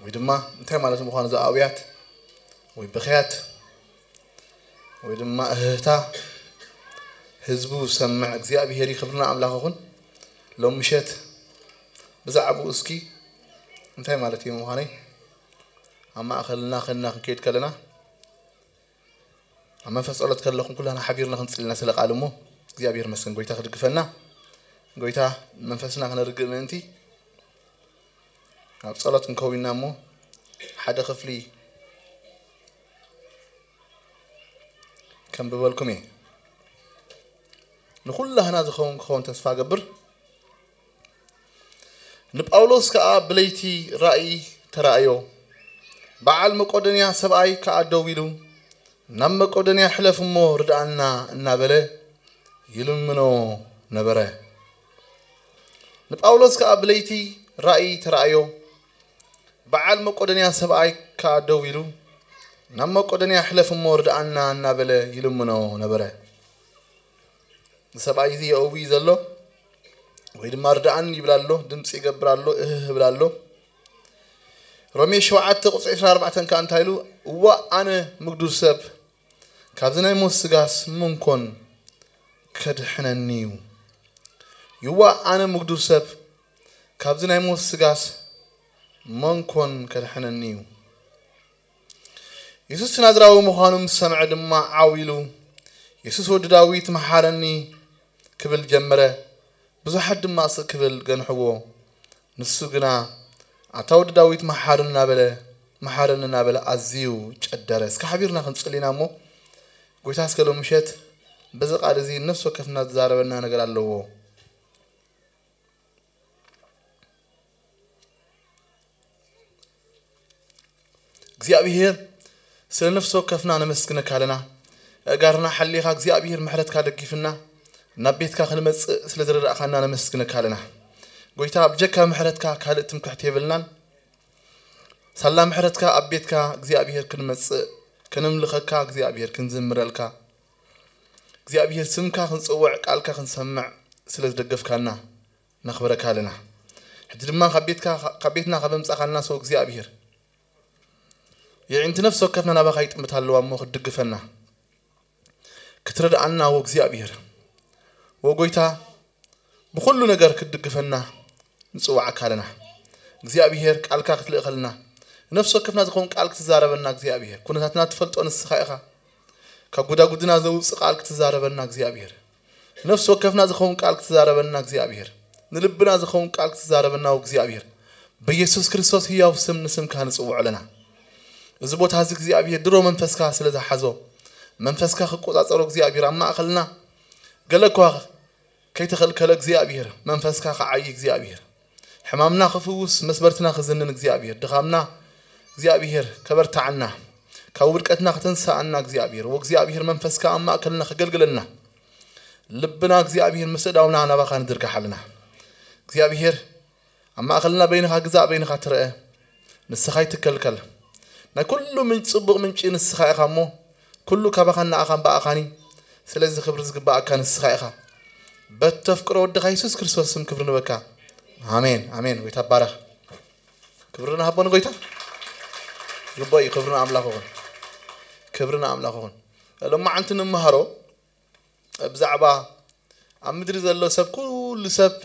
ወይ ድማ እንታይ ማለት ምዃኑ፣ እዚ ኣውያት ወይ ብኽያት ወይ ድማ እህህታ ህዝቡ ዝሰምዕ እግዚኣብሔር እዩ። ክብርና ኣምላኽ ይኹን። ሎም ምሸት ብዛዕባኡ እስኪ እንታይ ማለት እዩ ምዃነይ ኣብ ማእኸልና ከና ክንከይድ ከለና፣ ኣብ መንፈስ ጸሎት ከለኹም ኩላና ሓቢርና ክንጽልና ስለ ቃል እሞ እግዚኣብሔር መስገን። ጎይታ ክድግፈና፣ ጎይታ መንፈስና ክነርግእ ምእንቲ ኣብ ጸሎት ክንከውና እሞ ሓደ ክፍሊ ከንብበልኩም እየ። ንኹላህና ዝኸውን ክኸውን ተስፋ ገብር። ንጳውሎስ ከኣ ብለይቲ ራእይ ተራእዮ። በዓል መቄዶንያ ሰብኣይ ከኣ ደው ኢሉ፣ ናብ መቄዶንያ ሕለፍ እሞ ርድኣና እናበለ ይልምኖ ነበረ። ንጳውሎስ ከኣ ብለይቲ ራእይ ተራእዮ። በዓል መቄዶንያ ሰብኣይ ከኣ ደው ኢሉ፣ ናብ መቄዶንያ ሕለፍ እሞ ርድኣና እናበለ ይልምኖ ነበረ። ሰብኣይ እዚ የእዊ ዘሎ ወይ ድማ ርድኣን ይብል ኣሎ፣ ድምፂ ይገብር ኣሎ፣ እህህ ይብል ኣሎ። ሮሜ ሸውዓተ ቁፅሪ ዕስራን ኣርባዕተን ከዓ እንታይ ኢሉ? እዋ ኣነ ምግዱር ሰብ፣ ካብዚ ናይ ሞት ስጋስ መንኮን ከድሕነኒ እዩ። ይዋ ኣነ ምግዱር ሰብ፣ ካብዚ ናይ ሞት ስጋስ መንኮን ከድሕነኒ እዩ። የሱስ ናዝራዊ ምዃኑ ምስ ሰምዐ ድማ ዓው ኢሉ፣ የሱስ ወዲ ዳዊት መሓረኒ ክብል ጀመረ። ብዙሓት ድማ ስቕ ክብል ገንሕዎ። ንሱ ግና ኣታ ወዲ ዳዊት መሓረኒ እናበለ መሓረኒ እናበለ ኣዝዩ ጨደረ። እስከ ሓቢርና ክንጽሊ ኢና እሞ ጎይታ እስከ ሎም ምሸት በዚ ቃል እዚ ነፍሲ ወከፍና ዝዛረበና ነገር ኣለዎ። እግዚኣብሔር ስለ ነፍሲ ወከፍና ነመስግነካ ኣለና። ኣእጋርና ሓሊኻ እግዚኣብሔር ምሕረትካ ደጊፍና ናብ ቤትካ ክንመጽእ ስለ ዝረዳእካና ነመስግነካ ኣለና። ጎይታ ብጀካ ምሕረትካ ካልእ ትምክሕቲ የብልናን። ሳላ ምሕረትካ ኣብ ቤትካ እግዚኣብሔር ክንመጽእ ከነምልኸካ እግዚኣብሔር ክንዝምረልካ እግዚኣብሔር ስምካ ክንጽውዕ ቃልካ ክንሰምዕ ስለ ዝደገፍካና ነኽብረካ ኣለና። ሕጂ ድማ ካብ ቤትካ ካብ ቤትና ካብ ኣምጻኻልና ሰው እግዚኣብሔር የዒንቲ ነፍሲ ወከፍና ናባኻ ይጥምት ኣለዋ እሞ ክትድግፈና ክትረድኣና ወ እግዚኣብሔር ወ ጎይታ ብኹሉ ነገር ክትድግፈና ንጽዋዓካ ኣለና። እግዚኣብሔር ቃልካ ክትልእኸልና ነፍሲ ወከፍና ዝኸውን ቃል ክትዛረበና እግዚኣብሔር ኩነታትና ትፈልጦ ንስኻ ኢኻ። ካብ ጉዳጉድና ዘውፅእ ቃል ክትዛረበና እግዚኣብሔር ነፍሲ ወከፍና ዝኸውን ቃል ክትዛረበና እግዚኣብሔር ንልብና ዝኸውን ቃል ክትዛረበና እግዚኣብሔር በኢየሱስ ክርስቶስ ህያው ስም ንስምካ ንጽውዖ ኣለና። እዚ ቦታ እዚ እግዚኣብሔር ድሮ መንፈስካ ስለ ዝሓዞ መንፈስካ ክቆጻጸሮ እግዚኣብሔር ኣብ ማእኸልና ገለ እኳ ከይተኸልከለ እግዚኣብሔር መንፈስካ ክዓይ እግዚኣብሔር ሕማምና ክፍውስ መስበርትና ክዝንን እግዚኣብሔር ድኻምና እግዚኣብሔር ከበርታዓና ካብ ውድቀትና ከተንስኣና እግዚኣብሔር ወእግዚኣብሔር መንፈስካ ኣብ ማእከልና ከገልግለና ልብና እግዚኣብሔር ምስ እዳውና ናባኻ ንድርግሓልና እግዚኣብሔር ኣብ ማእከልና በይንኻ ግዛእ በይንኻ ትረአ ንስኻ ይትከልከል ናይ ኩሉ ምንጭ ጽቡቕ ምንጪ ንስኻ ኢኻ እሞ ኩሉ ካባኻን ንኣኻን ብኣኻኒ ስለዚ ክብሪ ዝግባኣካ ንስኻ ኢኻ በተፍቅሮ ወድኻ የሱስ ክርስቶስ ስም ክብሪ ንበካ ኣሜን ኣሜን ጎይታ ባረኽ ክብሪ ንሃቦ ንጎይታ ይግባእ እዩ ክብሪ ንኣምላኽ ይኹን ክብሪ ንኣምላኽ ይኹን ሎማዓንቲ ንምሃሮ ብዛዕባ ኣብ ምድሪ ዘሎ ሰብ ኩሉ ሰብ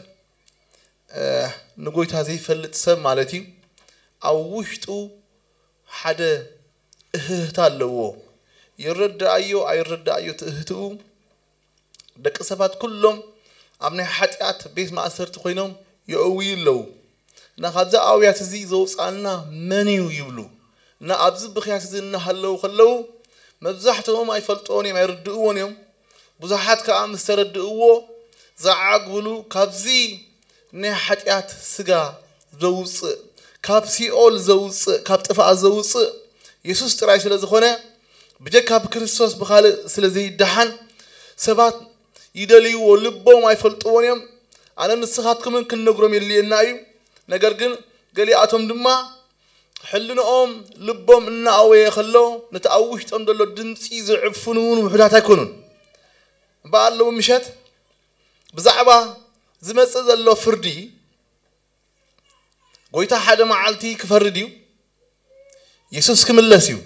ንጎይታ ዘይፈልጥ ሰብ ማለት እዩ ኣብ ውሽጡ ሓደ እህህታ ኣለዎ ይረዳኣዮ ኣይረዳኣዮ ትእህትኡ ደቂ ሰባት ኩሎም ኣብ ናይ ሓጢኣት ቤት ማእሰርቲ ኮይኖም የእውዩ ኣለዉ እና ካብዚ ኣውያት እዚ ዘውፃልና መን እዩ ይብሉ እና ኣብዚ ብክያት እዚ እናሃለዉ ከለዉ መብዛሕትኦም ኣይፈልጥዎን እዮም ኣይርድእዎን እዮም ብዙሓት ከዓ ምስ ተረድእዎ ዝዓግብሉ ካብዚ ናይ ሓጢኣት ስጋ ዘውፅእ ካብ ሲኦል ዘውፅእ ካብ ጥፍኣት ዘውፅእ የሱስ ጥራይ ስለ ዝኾነ ብጀካ ብክርስቶስ ብኻልእ ስለ ዘይደሓን ሰባት ይደልይዎ ልቦም ኣይፈልጥዎን እዮም ኣነ ንስኻትኩምን ክንነግሮም የድልየና እዩ ነገር ግን ገሊኣቶም ድማ ሕልንኦም ልቦም እናኣወየ ከሎ ነቲ ኣብ ውሽጦም ዘሎ ድምፂ ዝዕፍኑ እውን ውሑዳት ኣይኮኑን እምበኣር ሎሚ ምሸት ብዛዕባ ዝመፅእ ዘሎ ፍርዲ ጎይታ ሓደ መዓልቲ ክፈርድ እዩ የሱስ ክምለስ እዩ።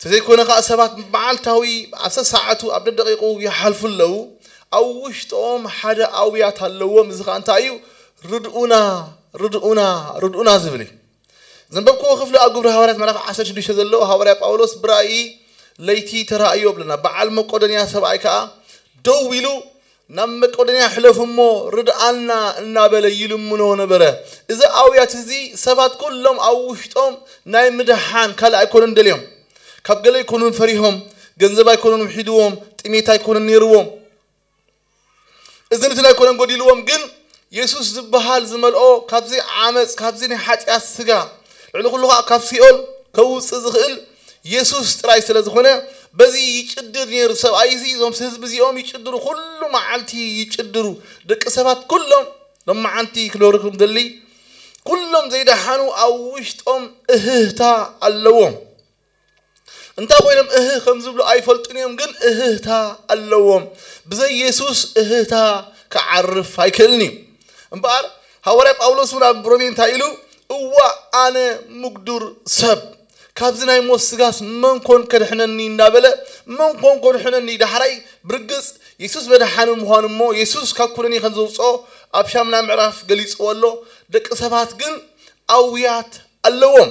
ተዘይኮነ ከዓ ሰባት መዓልታዊ ኣብ ሰዓቱ ኣብ ደደቂቁ ይሓልፉ ኣለዉ። ኣብ ውሽጦም ሓደ ኣውያት ኣለዎም። እዚ ከዓ እንታይ እዩ? ርድኡና፣ ርድኡና፣ ርድኡና ዝብል እዩ። ዘንበብክዎ ክፍሊ ኣብ ግብሪ ሃዋርያት ምዕራፍ ዓሰርተ ሽዱሽተ ዘሎ ሃዋርያ ጳውሎስ ብራእይ ለይቲ ተራእዮ ብለና። በዓል መቆደንያ ሰብኣይ ከዓ ደው ኢሉ ናብ መቄዶንያ ሕለፉ እሞ ርድኣና እናበለ ይልምኖ ነበረ። እዚ ኣውያት እዚ ሰባት ኩሎም ኣብ ውሽጦም ናይ ምድሓን ካልእ ኣይኮኑን ደልዮም። ካብ ገለ ኣይኮኑን ፈሪሆም፣ ገንዘብ ኣይኮኑን ውሒድዎም፣ ጥሜት ኣይኮኑን ነይርዎም። እዚ ንትን ኣይኮነን ጎዲልዎም፣ ግን የሱስ ዝበሃል ዝመልኦ ካብዚ ዓመፅ፣ ካብዚ ናይ ሓጢኣት ስጋ፣ ልዕሊ ኩሉ ከዓ ካብ ሲኦል ከውፅእ ዝኽእል የሱስ ጥራይ ስለ ዝኾነ፣ በዚ ይጭድር ነይሩ ሰብኣይ እዚ። እዞም ህዝቢ እዚኦም ይጭድሩ፣ ኩሉ መዓልቲ ይጭድሩ። ደቂ ሰባት ኩሎም ሎማዓንቲ ክነግረኩም ደሊ፣ ኩሎም ዘይደሓኑ ኣብ ውሽጦም እህህታ ኣለዎም። እንታይ ኮይኖም እህ ከም ዝብሉ ኣይፈልጡን እዮም፣ ግን እህህታ ኣለዎም። ብዘይ የሱስ እህህታ ክዓርፍ ኣይክእልን እዩ። እምበኣር ሃዋርያ ጳውሎስ እውን ኣብ ሮሜ እንታይ ኢሉ? "እዋ ኣነ ምጉዱር ሰብ፣ ካብዚ ናይ ሞት ስጋስ መን ኮን ከድሕነኒ?" እናበለ፣ "መን ኮን ከድሕነኒ?" ዳሕራይ ብርግጽ የሱስ መድሓኒ ምዃኑ እሞ የሱስ ካብ ኩነኔ ከም ዘውፅኦ ኣብ ሻምና ምዕራፍ ገሊፅዎ ኣሎ። ደቂ ሰባት ግን ኣውያት ኣለዎም።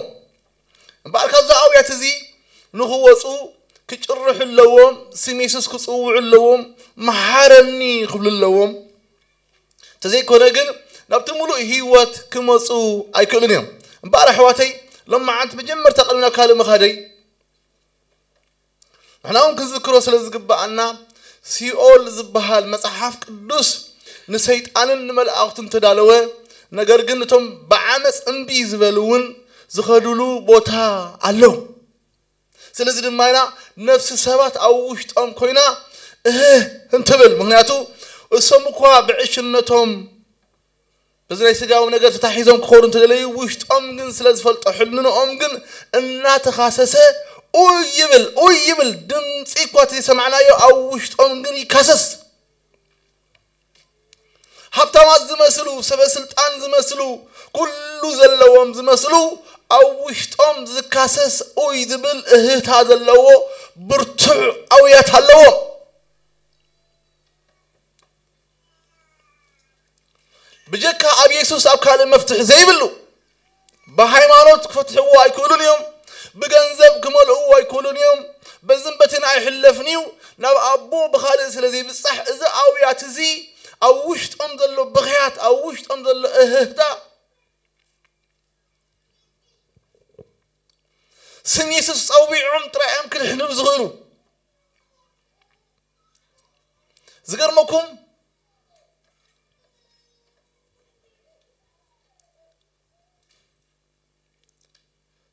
እምበኣር ካብዚ ኣውያት እዚ ንኽወፁ ክጭርሑ ኣለዎም፣ ስም የሱስ ክፅውዑ ኣለዎም፣ "መሓረኒ" ክብሉ ኣለዎም። ተዘይኮነ ግን ናብቲ ምሉእ ህይወት ክመፁ ኣይክእሉን እዮም። እምበኣር ኣሕዋተይ፣ ሎማዓንቲ መጀመርታ ቅድሚ ናብ ካልእ ምኻደይ፣ ንሕና እውን ክንዝክሮ ስለ ዝግብኣና፣ ሲኦል ዝበሃል መጽሓፍ ቅዱስ ንሰይጣንን ንመላእኽቱን ተዳለወ፣ ነገር ግን እቶም ብዓመፅ እምቢ ዝበሉ እውን ዝኸዱሉ ቦታ ኣሎ። ስለዚ ድማ ኢና ነፍሲ ሰባት ኣብ ውሽጦም ኮይና እህ እንትብል፣ ምክንያቱ እሶም እኳ ብዕሽነቶም በዚ ናይ ስጋዊ ነገር ተታሒዞም ክኾኑ እንተደለዩ፣ ውሽጦም ግን ስለ ዝፈልጦ፣ ሕልንኦም ግን እናተኻሰሰ ኡይ ይብል፣ ኡይ ይብል። ድምፂ እኳ ተሰማዕናዮ፣ ኣብ ውሽጦም ግን ይካሰስ። ሃብታማት ዝመስሉ፣ ሰበ ስልጣን ዝመስሉ፣ ኩሉ ዘለዎም ዝመስሉ፣ ኣብ ውሽጦም ዝካሰስ ኡይ ዝብል እህታ ዘለዎ ብርቱዕ ኣውያት ኣለዎም። ብጀካ ኣብ የሱስ ኣብ ካልእ መፍትሒ ዘይብሉ፣ ብሃይማኖት ክፈትሕዎ ኣይክእሉን እዮም፣ ብገንዘብ ክመልእዎ ኣይክእሉን እዮም። በዝን በትን ኣይሕለፍን እዩ፣ ናብ ኣቦ ብኻልእ ስለ ዘይብጻሕ፣ እዚ ኣውያት እዚ ኣብ ውሽጦም ዘሎ ብኽያት፣ ኣብ ውሽጦም ዘሎ እህህታ፣ ስም የሱስ ጸዊዖም ጥራይ እዮም ክድሕኑ ዝኽእሉ። ዝገርመኩም፣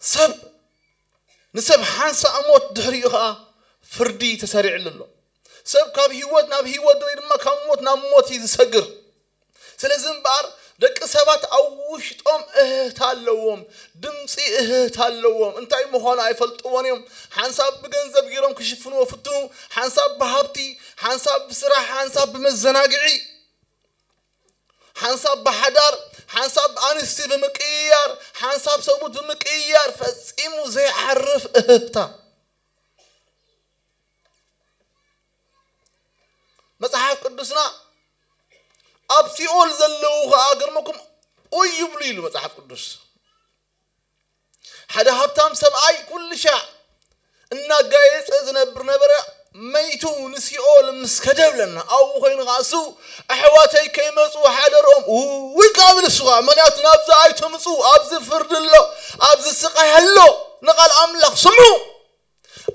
ሰብ ንሰብ ሓንሳእ ሞት፣ ድሕሪኡ ኸዓ ፍርዲ ተሰሪዕሉ ኣሎ። ሰብ ካብ ህይወት ናብ ህይወት ወይ ድማ ካብ ሞት ናብ ሞት እዩ ዝሰግር። ስለዚ እምበኣር ደቂ ሰባት ኣብ ውሽጦም እህህታ ኣለዎም፣ ድምፂ እህህታ ኣለዎም። እንታይ ምዃኑ ኣይፈልጥዎን እዮም። ሓንሳብ ብገንዘብ ገይሮም ክሽፍንዎ ፍትኑ፣ ሓንሳብ ብሃብቲ፣ ሓንሳብ ብስራሕ፣ ሓንሳብ ብመዘናግዒ፣ ሓንሳብ ብሓዳር፣ ሓንሳብ ኣንስቲ ብምቅይያር፣ ሓንሳብ ሰብኡት ብምቅይያር፣ ፈጺሙ ዘይዓርፍ እህህታ። መጽሓፍ ቅዱስና ኣብ ሲኦል ዘለዉ ኸዓ፣ ገርመኩም፣ ኡይ ይብሉ ኢሉ መጽሓፍ ቅዱስ። ሓደ ሃብታም ሰብኣይ ኩሉ ሻዕ እናጋየጸ ዝነብር ነበረ። መይቱ ንሲኦል ምስ ከደ ብለና፣ ኣብኡ ኮይኑ ኸዓ እሱ፣ "ኣሕዋተይ ከይመጹ ሓደርኦም፣ ውይ" ከኣ ብል እሱ ኸዓ። ምኽንያቱ ናብዚ ኣይትምጹ፣ ኣብዚ ፍርዲ ኣሎ፣ ኣብዚ ስቓይ ኣሎ። ንቓል ኣምላኽ ስምዑ።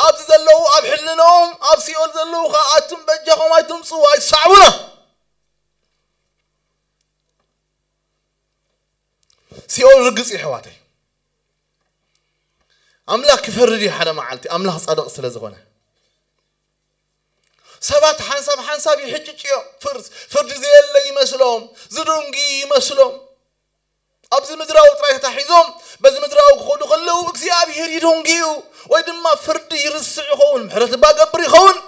ኣብዚ ዘለዉ ኣብ ሕልንኦም፣ ኣብ ሲኦል ዘለዉ ኸዓ ኣቱም በጃኹም ኣይትምጹ፣ ኣይትሰዕቡና። ሲኦል ርግጽ እዩ ኣሕዋተይ። ኣምላኽ ክፈርድ እዩ ሓደ መዓልቲ፣ ኣምላኽ ጻድቕ ስለ ዝኾነ። ሰባት ሓንሳብ ሓንሳብ ይሕጭጭ እዮም። ፍር-፣ ፍርዲ ዘየለ ይመስሎም፣ ዝድንጉ ይመስሎም። ኣብዚ ምድራዊ ጥራይ ተታሒዞም በዚ ምድራዊ ክኸዱ ከለዉ እግዚኣብሔር ይደንጉ እዩ፣ ወይ ድማ ፍርዲ ይርስዕ ይኸውን፣ ምሕረት እባ ገብር ይኸውን።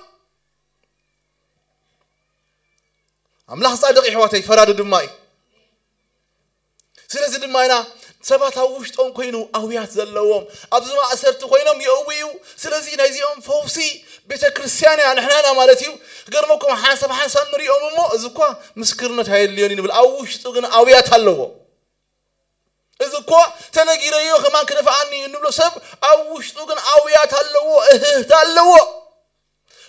ኣምላኽ ጻድቕ እዩ ኣሕዋተይ፣ ፈራዲ ድማ እዩ። ስለዚ ድማ ኢና ሰባት ኣብ ውሽጦም ኮይኑ ኣውያት ዘለዎም ኣብዚ ማእሰርቲ ኮይኖም የእውዩ። ስለዚ ናይዚኦም ፈውሲ ቤተ ክርስቲያን እያ፣ ንሕና ኢና ማለት እዩ። ክገርመኩም ሓንሳብ ሓንሳብ ንሪኦም እሞ እዚ እኳ ምስክርነት ኣየድልዮን እዩ ንብል፣ ኣብ ውሽጡ ግን ኣውያት ኣለዎ። እዚ እኮ ተነጊረዮ ከማን ክደፍኣኒ እዩ እንብሎ ሰብ ኣብ ውሽጡ ግን ኣውያት ኣለዎ፣ እህህታ ኣለዎ።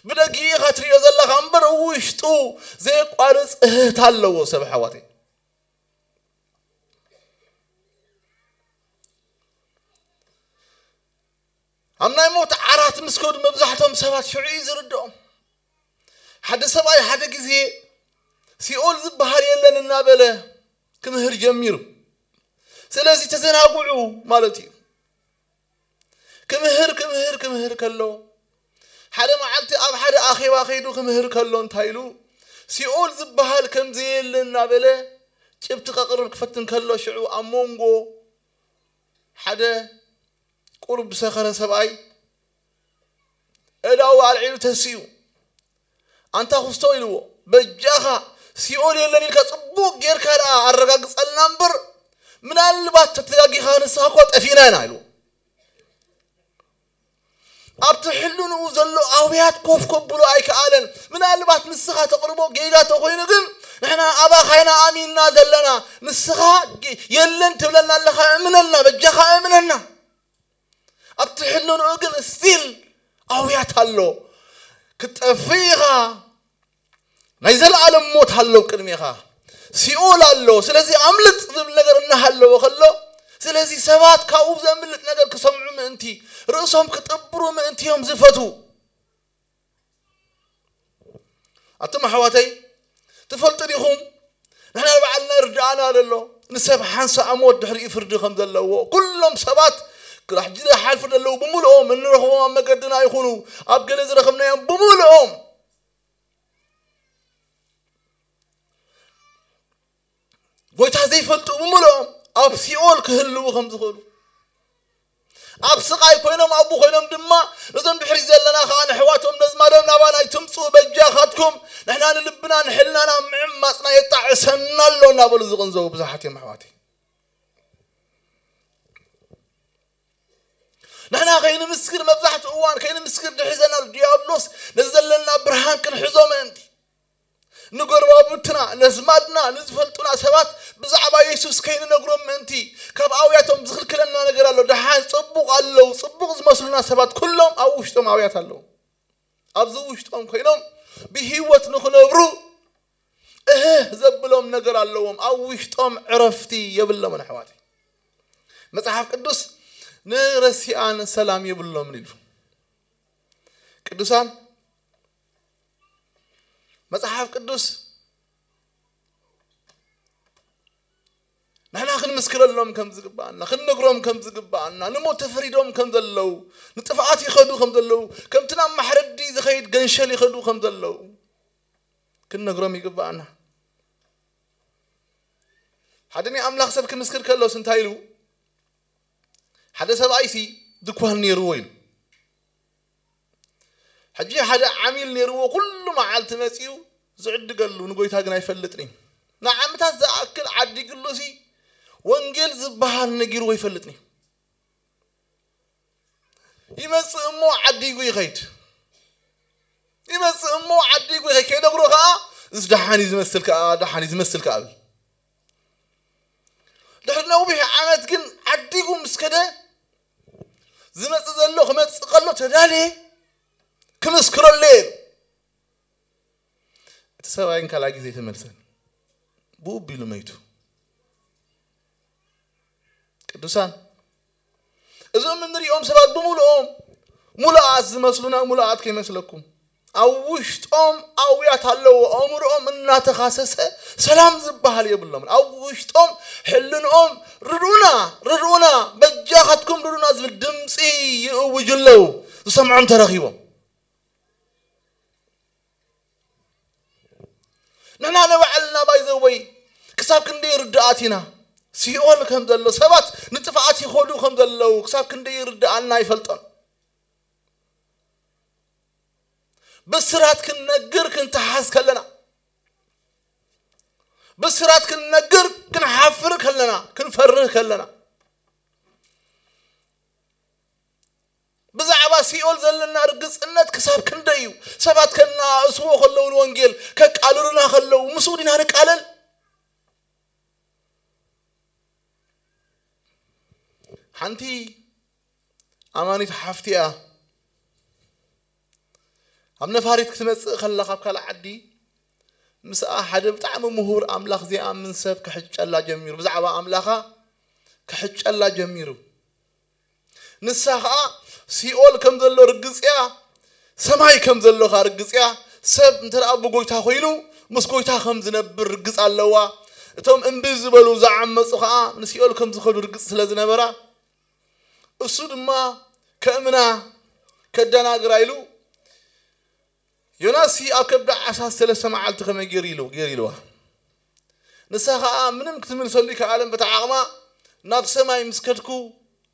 ብደጊ ኢኻ ትሪኦ ዘለኻ እምበር ውሽጡ ዘየቋርፅ እህህታ ኣለዎ ሰብ ኣሕዋተይ። ኣብ ናይ ሞት ዓራት ምስ ከዱ መብዛሕትኦም ሰባት ሽዑ እዩ ዝርድኦም። ሓደ ሰብኣይ ሓደ ግዜ ሲኦል ዝበሃል የለን እናበለ ክምህር ጀሚሩ። ስለዚ ተዘናጉዑ ማለት እዩ። ክምህር ክምህር ክምህር ከሎ ሓደ መዓልቲ ኣብ ሓደ ኣኼባ ከይዱ ክምህር ከሎ እንታይ ኢሉ ሲኦል ዝበሃል ከም ዘየለ እናበለ ጭብቲ ከቕርብ ክፈትን ከሎ ሽዑ ኣብ መንጎ ሓደ ቁሩብ ዝሰኸረ ሰብኣይ እዳው ኣልዒሉ ተሲኡ ኣንታ ኩስቶ ኢልዎ በጃኻ ሲኦል የለን ኢልካ ጽቡቕ ጌርካ ደኣ ኣረጋግጸልና እምበር ምናልባት ተተጋጊኻ ንስኻ እኮ ጠፊእና ኢና ኢልዎ። ኣብቲ ሕልንኡ ዘሎ ኣውያት ኮፍ ከብሎ ኣይከኣለን። ምናልባት ንስኻ ተቕርቦ ጌጋ ተኾይኑ ግን ንሕና ኣባኻ ኢና ኣሚንና ዘለና። ንስኻ ጌ- የለን ትብለና ኣለኻ፣ እምነና፣ በጃኻ እምነና። ኣብቲ ሕልንኡ ግን ስቲል ኣውያት ኣሎ። ክትጠፍእ ኢኻ። ናይ ዘለኣለም ሞት ኣሎ ቅድሜኻ። ሲኦል ኣሎ። ስለዚ ኣምልጥ ዝብል ነገር እናሃለወ ከሎ ስለዚ ሰባት ካብኡ ዘምልጥ ነገር ክሰምዑ ምእንቲ ርእሶም ክጥብሩ ምእንቲ እዮም ዝፈትዉ። ኣቱም ኣሕዋተይ ትፈልጡ ዲኹም ንሕና ንባዕልና ይርድኣና ዘሎ ንሰብ ሓንሳእ ሞት ድሕሪኡ ፍርዲ ከም ዘለዎ ኩሎም ሰባት ሕጂ ዝሓልፉ ዘለዉ ብምልኦም እንረኽቦም ኣብ መገድና ይኹኑ ኣብ ገለ ዝረኸብናዮም ብምልኦም ጎይታ ዘይፈልጡ ብምልኦም ኣብ ሲኦል ክህልዉ ከም ዝኽእሉ ኣብ ስቓይ ኮይኖም ኣብኡ ኮይኖም ድማ ነዞም ድሕሪ ዘለና ከዓ ንሕዋቶም ነዝማዶም ናባና ይትምፁ በጃኻትኩም ንሕና ንልብና ንሕልናና ምዕማፅና የጣዕሰና ኣሎ እናበሉ ዝቕንዘቡ ብዙሓት እዮም ኣሕዋተይ። ንሕና ከይንምስክር መብዛሕትኡ እዋን ከይንምስክር ድሕሪ ዘናል ዲያብሎስ ነዚ ዘለና ብርሃን ክንሕዞ ምእንቲ ንጎረባብትና ነዝማድና ንዝፈልጡና ሰባት ብዛዕባ የሱስ ከይንነግሮም ምእንቲ ካብ ኣውያቶም ዝኽልክለና ነገር ኣሎ። ደሓን ጽቡቕ ኣለዉ፣ ጽቡቕ ዝመስሉና ሰባት ኩሎም ኣብ ውሽጦም ኣውያት ኣለዉ። ኣብዚ ውሽጦም ኮይኖም ብህይወት ንኽነብሩ እህህ ዘብሎም ነገር ኣለዎም። ኣብ ውሽጦም ዕረፍቲ የብሎምን ኣሕዋተይ። መጽሓፍ ቅዱስ ንረሲኣን ሰላም የብሎምን ኢሉ። ቅዱሳን መጽሓፍ ቅዱስ ንሕና ክንምስክረሎም ከም ዝግባኣና ክንነግሮም ከም ዝግባኣና ንሞት ተፈሪዶም ከም ዘለዉ ንጥፍኣት ይኸዱ ከም ዘለዉ ከምቲ ናብ ማሕረዲ ዝኸይድ ገንሸል ይኸዱ ከም ዘለዉ ክንነግሮም ይግባኣና። ሓደ ናይ ኣምላኽ ሰብ ክምስክር ከሎስ እንታይ ኢሉ? ሓደ ሰብኣይሲ ድኳን ነይርዎ ኢሉ። ሕጂ ሓደ ዓሚል ነይርዎ ኩሉ መዓልቲ መጺኡ ዝዕድገሉ ንጎይታ ግን ኣይፈልጥን እዩ። ንዓመታት ዝኣክል ዓዲግሉሲ ወንጌል ዝበሃል ነጊርዎ ኣይፈልጥን እዩ። ይመጽእ እሞ ዓዲጉ ይኸይድ። ይመጽእ እሞ ዓዲጉ ይኸይድ። ከይነግሮ ከዓ እዚ ደሓን እዩ ዝመስል ከዓ ደሓን እዩ ዝመስል ከዓ ብል። ድሕሪ ነዊሕ ዓመት ግን ዓዲጉ ምስ ከደ ዝመጽእ ዘሎ ክመጽእ ከሎ ተዳልየ ክምስክረሉ እየ። እቲ ሰብኣይ ካልኣይ ግዜ ተመልሰን ብኡ ኣቢሉ መይቱ። ቅዱሳን እዞም እንሪኦም ሰባት ብምልኦም ሙሉኣት ዝመስሉና ሙሉኣት ከይመስለኩም ኣብ ውሽጦም ኣውያት ኣለዎ። ኣእምሮኦም እናተኻሰሰ ሰላም ዝበሃል የብሎምን። ኣብ ውሽጦም ሕልንኦም ርድኡና ርድኡና በጃኻትኩም ርድኡና ዝብል ድምፂ ይእውጁ ኣለዉ። ዝሰምዖም ተረኺቦም ንሕና ንባዕልና ባይዘወይ ክሳብ ክንደይ ርድኣት ኢና ሲኦል ከም ዘሎ ሰባት ንጥፍኣት ይኸዱ ከም ዘለዉ ክሳብ ክንደይ ይርድኣና ይፈልጦን። ብስራት ክንነግር ክንተሓዝ ከለና ብስራት ክንነግር ክንሓፍር ከለና ክንፈርህ ከለና ብዛዕባ ሲኦል ዘለና ርግጽነት ክሳብ ክንደይ እዩ? ሰባት ከነኣእስዎ ከለዉ ንወንጌል ከቃልሉና ከለዉ ምስኡ ዲና ንቃለል? ሓንቲ ኣማኒት ሓፍቲ እያ። ኣብ ነፋሪት ክትመጽእ ከላ ካብ ካልእ ዓዲ ምስኣ ሓደ ብጣዕሚ ምሁር ኣምላኽ ዘይኣምን ሰብ ክሕጨላ ጀሚሩ። ብዛዕባ ኣምላኻ ክሕጨላ ጀሚሩ። ንሳ ኸኣ ሲኦል ከም ዘሎ ርግጽ እያ፣ ሰማይ ከም ዘሎ ኸኣ ርግጽ እያ። ሰብ እንተ ደኣ ብጎይታ ኾይኑ ምስ ጎይታ ከም ዝነብር ርግጽ ኣለዋ። እቶም እምቢ ዝበሉ ዝዓመጹ ኸኣ ንሲኦል ከም ዝኸዱ ርግጽ ስለ ዝነበራ እሱ ድማ ከእምና ከደናግራ ኢሉ ዮናስ ኣብ ከብዲ ዓሳ ሰለስተ መዓልቲ ከመይ ገይሩ ኢሉ ገይሩ ኢልዋ። ንሳ ኸኣ ምንም ክትምልሰሉ ይከኣለን በታ ዓቕማ ናብ ሰማይ ምስ ከድኩ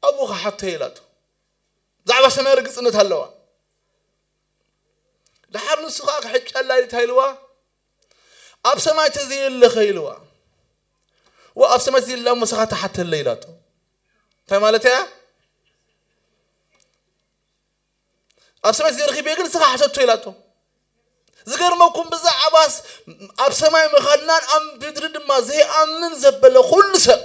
ኣብኡ ክሓቶ ኢላቶ። ብዛዕባ ሰማይ ርግጽነት ኣለዋ። ደሓር ንሱ ኸኣ ክሕጨላ ኢሉ እንታይ ኢልዋ? ኣብ ሰማይ ተዘየለኸ ኢልዋ። ወ ኣብ ሰማይ ተዘየላ እሞ ንስኻ ተሓተለ ኢላቶ። እንታይ ማለት እያ? ኣብ ሰማይ ተዘይረኺበ ግን ንስኻ ሓተቶ ኢላቶ። ዝገርመኩም ብዛዕባስ ኣብ ሰማይ ምኻድናን ኣብ ምድሪ ድማ ዘይኣምን ዘበለ ኩሉ ሰብ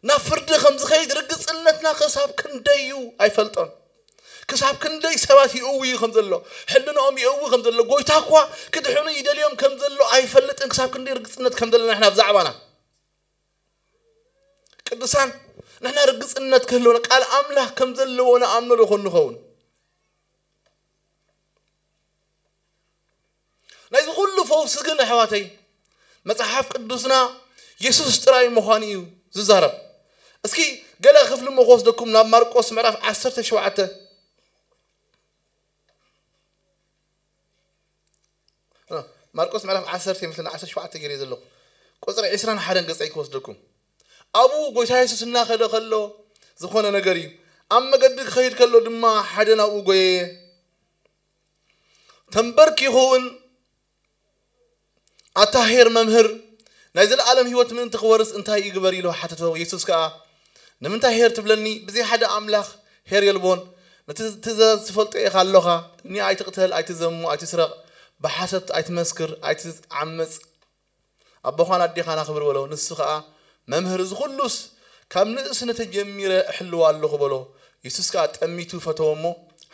ናብ ፍርዲ ከም ዝኸይድ ርግጽነትና ክሳብ ክንደይ እዩ ኣይፈልጦን። ክሳብ ክንደይ ሰባት ይእውዩ ከም ዘሎ፣ ሕልናኦም ይእዊ ከም ዘሎ፣ ጎይታ እኳ ክድሕኑ ይደልዮም ከም ዘሎ ኣይፈልጥን። ክሳብ ክንደይ ርግጽነት ከም ዘለና ንሕና ብዛዕባና ቅዱሳን ንሕና ርግጽነት ክህልወና ቃል ኣምላኽ ከም ዘለዎ ንኣምኖ ዶ ኾን ንኸውን? ናይዚ ኩሉ ፈውሲ ግን ኣሕዋተይ መጽሓፍ ቅዱስና የሱስ ጥራይ ምዃኑ እዩ ዝዛረብ። እስኪ ገለ ክፍሊ እሞ ክወስደኩም ናብ ማርቆስ ምዕራፍ ዓሰርተ ሸውዓተ። ማርቆስ ምዕራፍ ዓሰርተ ይመስለኒ ዓሰርተ ሸውዓተ ገይረ ዘለኹ ቁፅሪ ዕስራን ሓደን ገፀይ ክወስደኩም። ኣብኡ ጎይታ የሱስ እናኸደ ከሎ ዝኾነ ነገር እዩ። ኣብ መገዲ ክኸይድ ከሎ ድማ ሓደ ናብኡ ጎየየ። ተንበርኪኹ እውን ኣታ ኄር መምህር ናይ ዘለኣለም ህይወት ምእንቲ ክወርስ እንታይ ይግበር ኢሉ ሓተቶ። የሱስ ከኣ ንምንታይ ኄር ትብለኒ? ብዘይ ሓደ ኣምላኽ ኄር የልቦን። ነቲ ትእዛዝ ትፈልጦ ኢኻ ኣሎኻ። እኒ ኣይትቕተል፣ ኣይትዘሙ፣ ኣይትስረቕ፣ ብሓሰት ኣይትመስክር፣ ኣይትዓመጽ፣ ኣቦኻን ኣዴኻን ኣኽብር በሎ። ንሱ ኸኣ መምህር እዚ ኹሉስ ካብ ንእስነተ ጀሚረ እሕልዋ ኣለኹ በሎ። የሱስ ከኣ ጠሚቱ ፈተዎ እሞ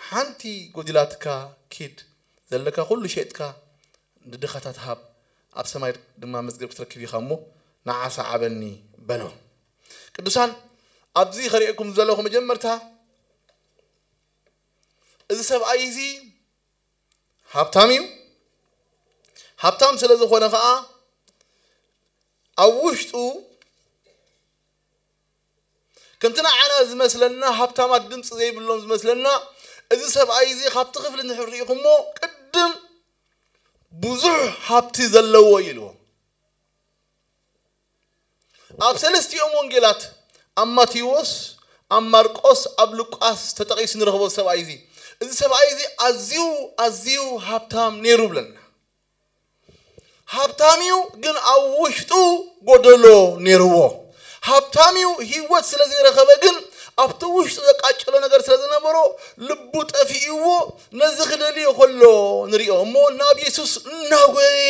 ሓንቲ ጎዲላትካ ኪድ ዘለካ ኹሉ ሸጥካ ንድኻታት ሃብ ኣብ ሰማይ ድማ መዝገብ ክትረክብ ኢኻ እሞ ንዓ ሰዓበኒ በሎ። ቅዱሳን ኣብዚ ከርእየኩም ዘለኹ መጀመርታ እዚ ሰብኣይ እዚ ሃብታም እዩ። ሃብታም ስለ ዝኾነ ኸዓ ኣብ ውሽጡ ከምቲ ንዓና ዝመስለና ሃብታማት ድምፂ ዘይብሎም ዝመስለና እዚ ሰብኣይ እዚ ካብቲ ክፍሊ ንሕር ርኢኹሞ ቅድም ብዙሕ ሃብቲ ዘለዎ እዩ ኢልዎ። ኣብ ሰለስቲኦም ወንጌላት ኣብ ማቴዎስ ኣብ ማርቆስ ኣብ ሉቃስ ተጠቒሱ ንረኽቦ ሰብኣይ እዚ እዚ ሰብኣይ እዚ ኣዝዩ ኣዝዩ ሃብታም ነይሩ ብለና። ሃብታም እዩ ግን ኣብ ውሽጡ ጎደሎ ነይርዎ። ሃብታም እዩ ህይወት ስለ ዘይረኸበ ግን ኣብቲ ውሽጡ ዘቃጭሎ ነገር ስለ ዝነበሮ ልቡ ጠፊእዎ ነዚ ክደልዮ ከሎ ንሪኦ እሞ ናብ የሱስ እናጎየ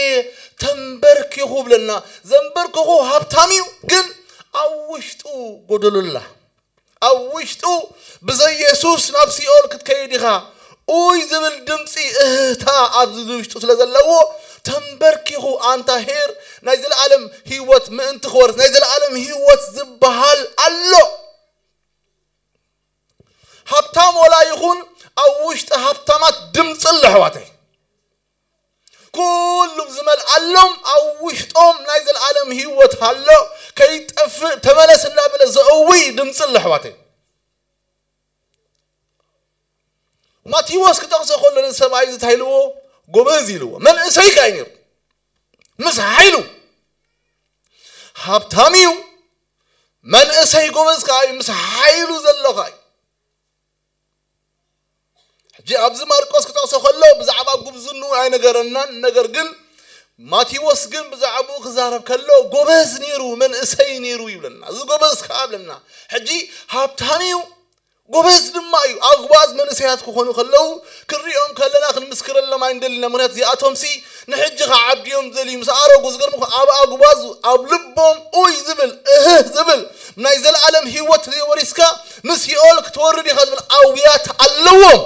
ተንበርኪኹ ብለና። ዘንበርክኹ ሃብታም እዩ ግን ኣብ ውሽጡ ጎደሎ ኣላ። ኣብ ውሽጡ ብዘይ የሱስ ናብ ሲኦል ክትከይድ ኢኻ ኡይ ዝብል ድምፂ እህታ ኣብዚ ውሽጡ ስለ ዘለዎ ተንበርኪኹ ኣንታ ሄር ናይ ዘለኣለም ህይወት ምእንቲ ክወርስ ናይ ዘለኣለም ህይወት ዝበሃል ኣሎ። ሃብታም ወላ ይኹን ኣብ ውሽጢ ሃብታማት ድምፂ ኣሎ ኣሕዋተይ። ኩሉም ዝመልኣሎም ኣብ ውሽጦም ናይ ዘለኣለም ህይወት ኣሎ። ከይጠፍእ ተመለስ እናበለ ዘእዊ ድምፂ ኣሎ ኣሕዋተይ። ማቴዎስ ክጠቕሶ ከሎ ነዚ ሰብኣይ እዚ እንታይ ኢልዎ? ጎበዝ ኢልዎ። መንእሰይ ከኣ እዩ ነይሩ ምስ ሓይሉ። ሃብታም እዩ መንእሰይ ጎበዝ ከኣ እዩ ምስ ሓይሉ ዘሎ ከኣ እዩ። ሕጂ ኣብዚ ማርቆስ ክጠቕሶ ከሎ ብዛዕባ ጉብዝንኡ ኣይነገረናን። ነገር ግን ማቴዎስ ግን ብዛዕባኡ ክዛረብ ከሎ ጎበዝ ነይሩ መንእሰይ ነይሩ ይብለና። እዚ ጎበዝ ከኣ ብለና። ሕጂ ሃብታም እዩ ጎበዝ ድማ እዩ። ኣጉባዝ መንእሰያት ክኾኑ ከለዉ ክንሪኦም ከለና ክንምስክረሎም ኣይንደልን ኢና። ምኽንያቱ እዚኣቶምሲ ንሕጂ ክዓብድዮም ዝደልዩ ምስ ኣረጉ፣ ዝገርምኹ ኣብ ኣጉባዝ ኣብ ልቦም ኡይ ዝብል እህህ ዝብል ናይ ዘለኣለም ህይወት ዘይወሪስካ ንሲኦል ክትወርድ ኢኻ ዝብል ኣውያት ኣለዎም።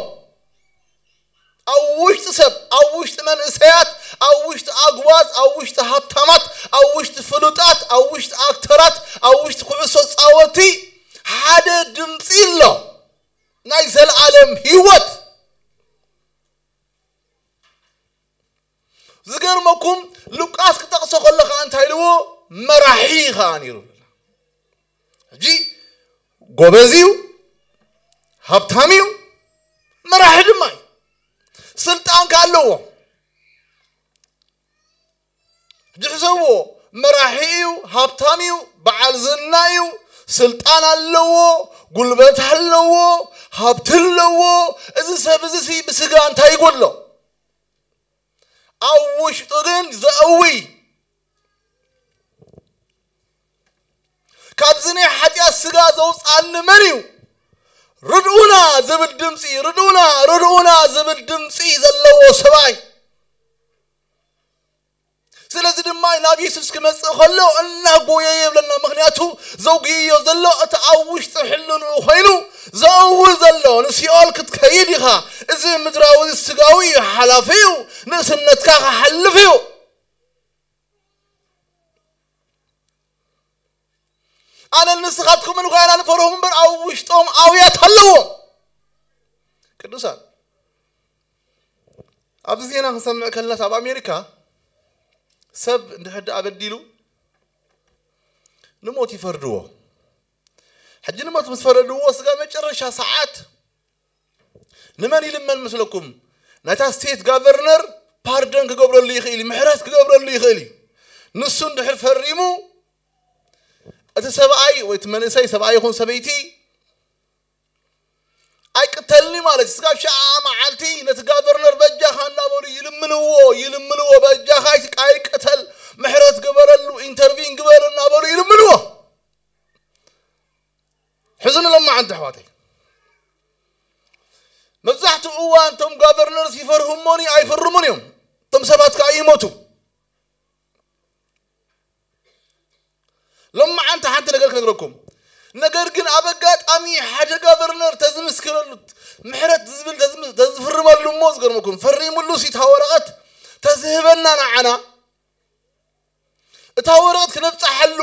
ኣብ ውሽጢ ሰብ፣ ኣብ ውሽጢ መንእሰያት፣ ኣብ ውሽጢ ኣጉባዝ፣ ኣብ ውሽጢ ሃብታማት፣ ኣብ ውሽጢ ፍሉጣት፣ ኣብ ውሽጢ ኣክተራት፣ ኣብ ውሽጢ ኩዕሶ ፃወቲ ሓደ ድምፂ ኣሎ፣ ናይ ዘለኣለም ህይወት። ዝገርመኩም ሉቃስ ክጠቕሶ ከሎ ከዓ እንታይ ኢልዎ? መራሒ ከዓ ነይሩ። ሕጂ ጎበዝ እዩ፣ ሃብታም እዩ፣ መራሒ ድማ እዩ። ስልጣን ከዓ ኣለዎ። ሕጂ ሕሰብዎ፣ መራሒ እዩ፣ ሃብታም እዩ፣ በዓል ዝና እዩ፣ ስልጣን ኣለዎ፣ ጉልበት ኣለዎ፣ ሃብቲ ኣለዎ። እዚ ሰብ እዚ ሲ ብስጋ እንታይ ይጎድሎ? ኣብ ውሽጡ ግን ዘእዊ፣ ካብዚ ናይ ሓጢኣት ስጋ ዘውፅኣኒ መን እዩ? ርድኡና ዝብል ድምፂ፣ ርድኡና፣ ርድኡና ዝብል ድምፂ ዘለዎ ሰብኣይ። ስለዚ ድማ ናብ የሱስ ክመፅእ ከሎ እናጎየ የብለና። ምኽንያቱ ዘጉየዮ ዘሎ እቲ ኣብ ውሽጢ ሕልንኡ ኮይኑ ዘእዊ ዘሎ ንሲኦል ክትከይድ ኢኻ። እዚ ምድራዊ ስጋዊ እዩ፣ ሓላፊ እዩ፣ ንእስነትካ ክሓልፍ እዩ። ኣነ ንስኻትኩምን ጓይና ንፈርሆም እምበር ኣብ ውሽጦም ኣውያት ኣለዎም። ቅዱሳን፣ ኣብዚ ዜና ክንሰምዕ ከለናስ ኣብ ኣሜሪካ ሰብ እንድሕር ደኣ በዲሉ ንሞት ይፈርድዎ። ሕጂ ንሞት ምስ ፈረድዎ ስጋ መጨረሻ ሰዓት ንመን ይልመን መስለኩም? ናይታ ስቴት ጋቨርነር ፓርደን ክገብረሉ ይኽእል እዩ፣ ምሕረት ክገብረሉ ይኽእል እዩ። ንሱ እንድሕር ፈሪሙ እቲ ሰብኣይ ወይ እቲ መንእሰይ ሰብኣይ ይኹን ሰበይቲ ኣይቅተልኒ ማለት እዩ። ስጋብ ሸዓ መዓልቲ ነቲ ጋቨርነር በጃኻ እናበሉ ይልምንዎ፣ ይልምንዎ፣ በጃኻ ኣይትቃ-፣ ኣይቅተል፣ ምሕረት ግበረሉ፣ ኢንተርቪን ግበር እናበሉ ይልምንዎ። ሕዝኑ ለማዓንቲ ኣሕዋተይ፣ መብዛሕትኡ እዋን እቶም ጋቨርነርስ ይፈርሁ እሞኒ ኣይፍርሙን እዮም። እቶም ሰባት ከዓ ይሞቱ። ሎማዓንቲ ሓንቲ ነገር ክነግረኩም። ነገር ግን ኣብ ኣጋጣሚ ሓደ ጋቨርነር ተዝምስክረሉ፣ ምሕረት ዝብል ተዝም-፣ ተዝፍርመሉ እሞ ዝገርመኩም፣ ፈሪሙሉ ሲታ ወረቐት ተዝህበና ንዓና፣ እታ ወረቐት ክነብጽሓሉ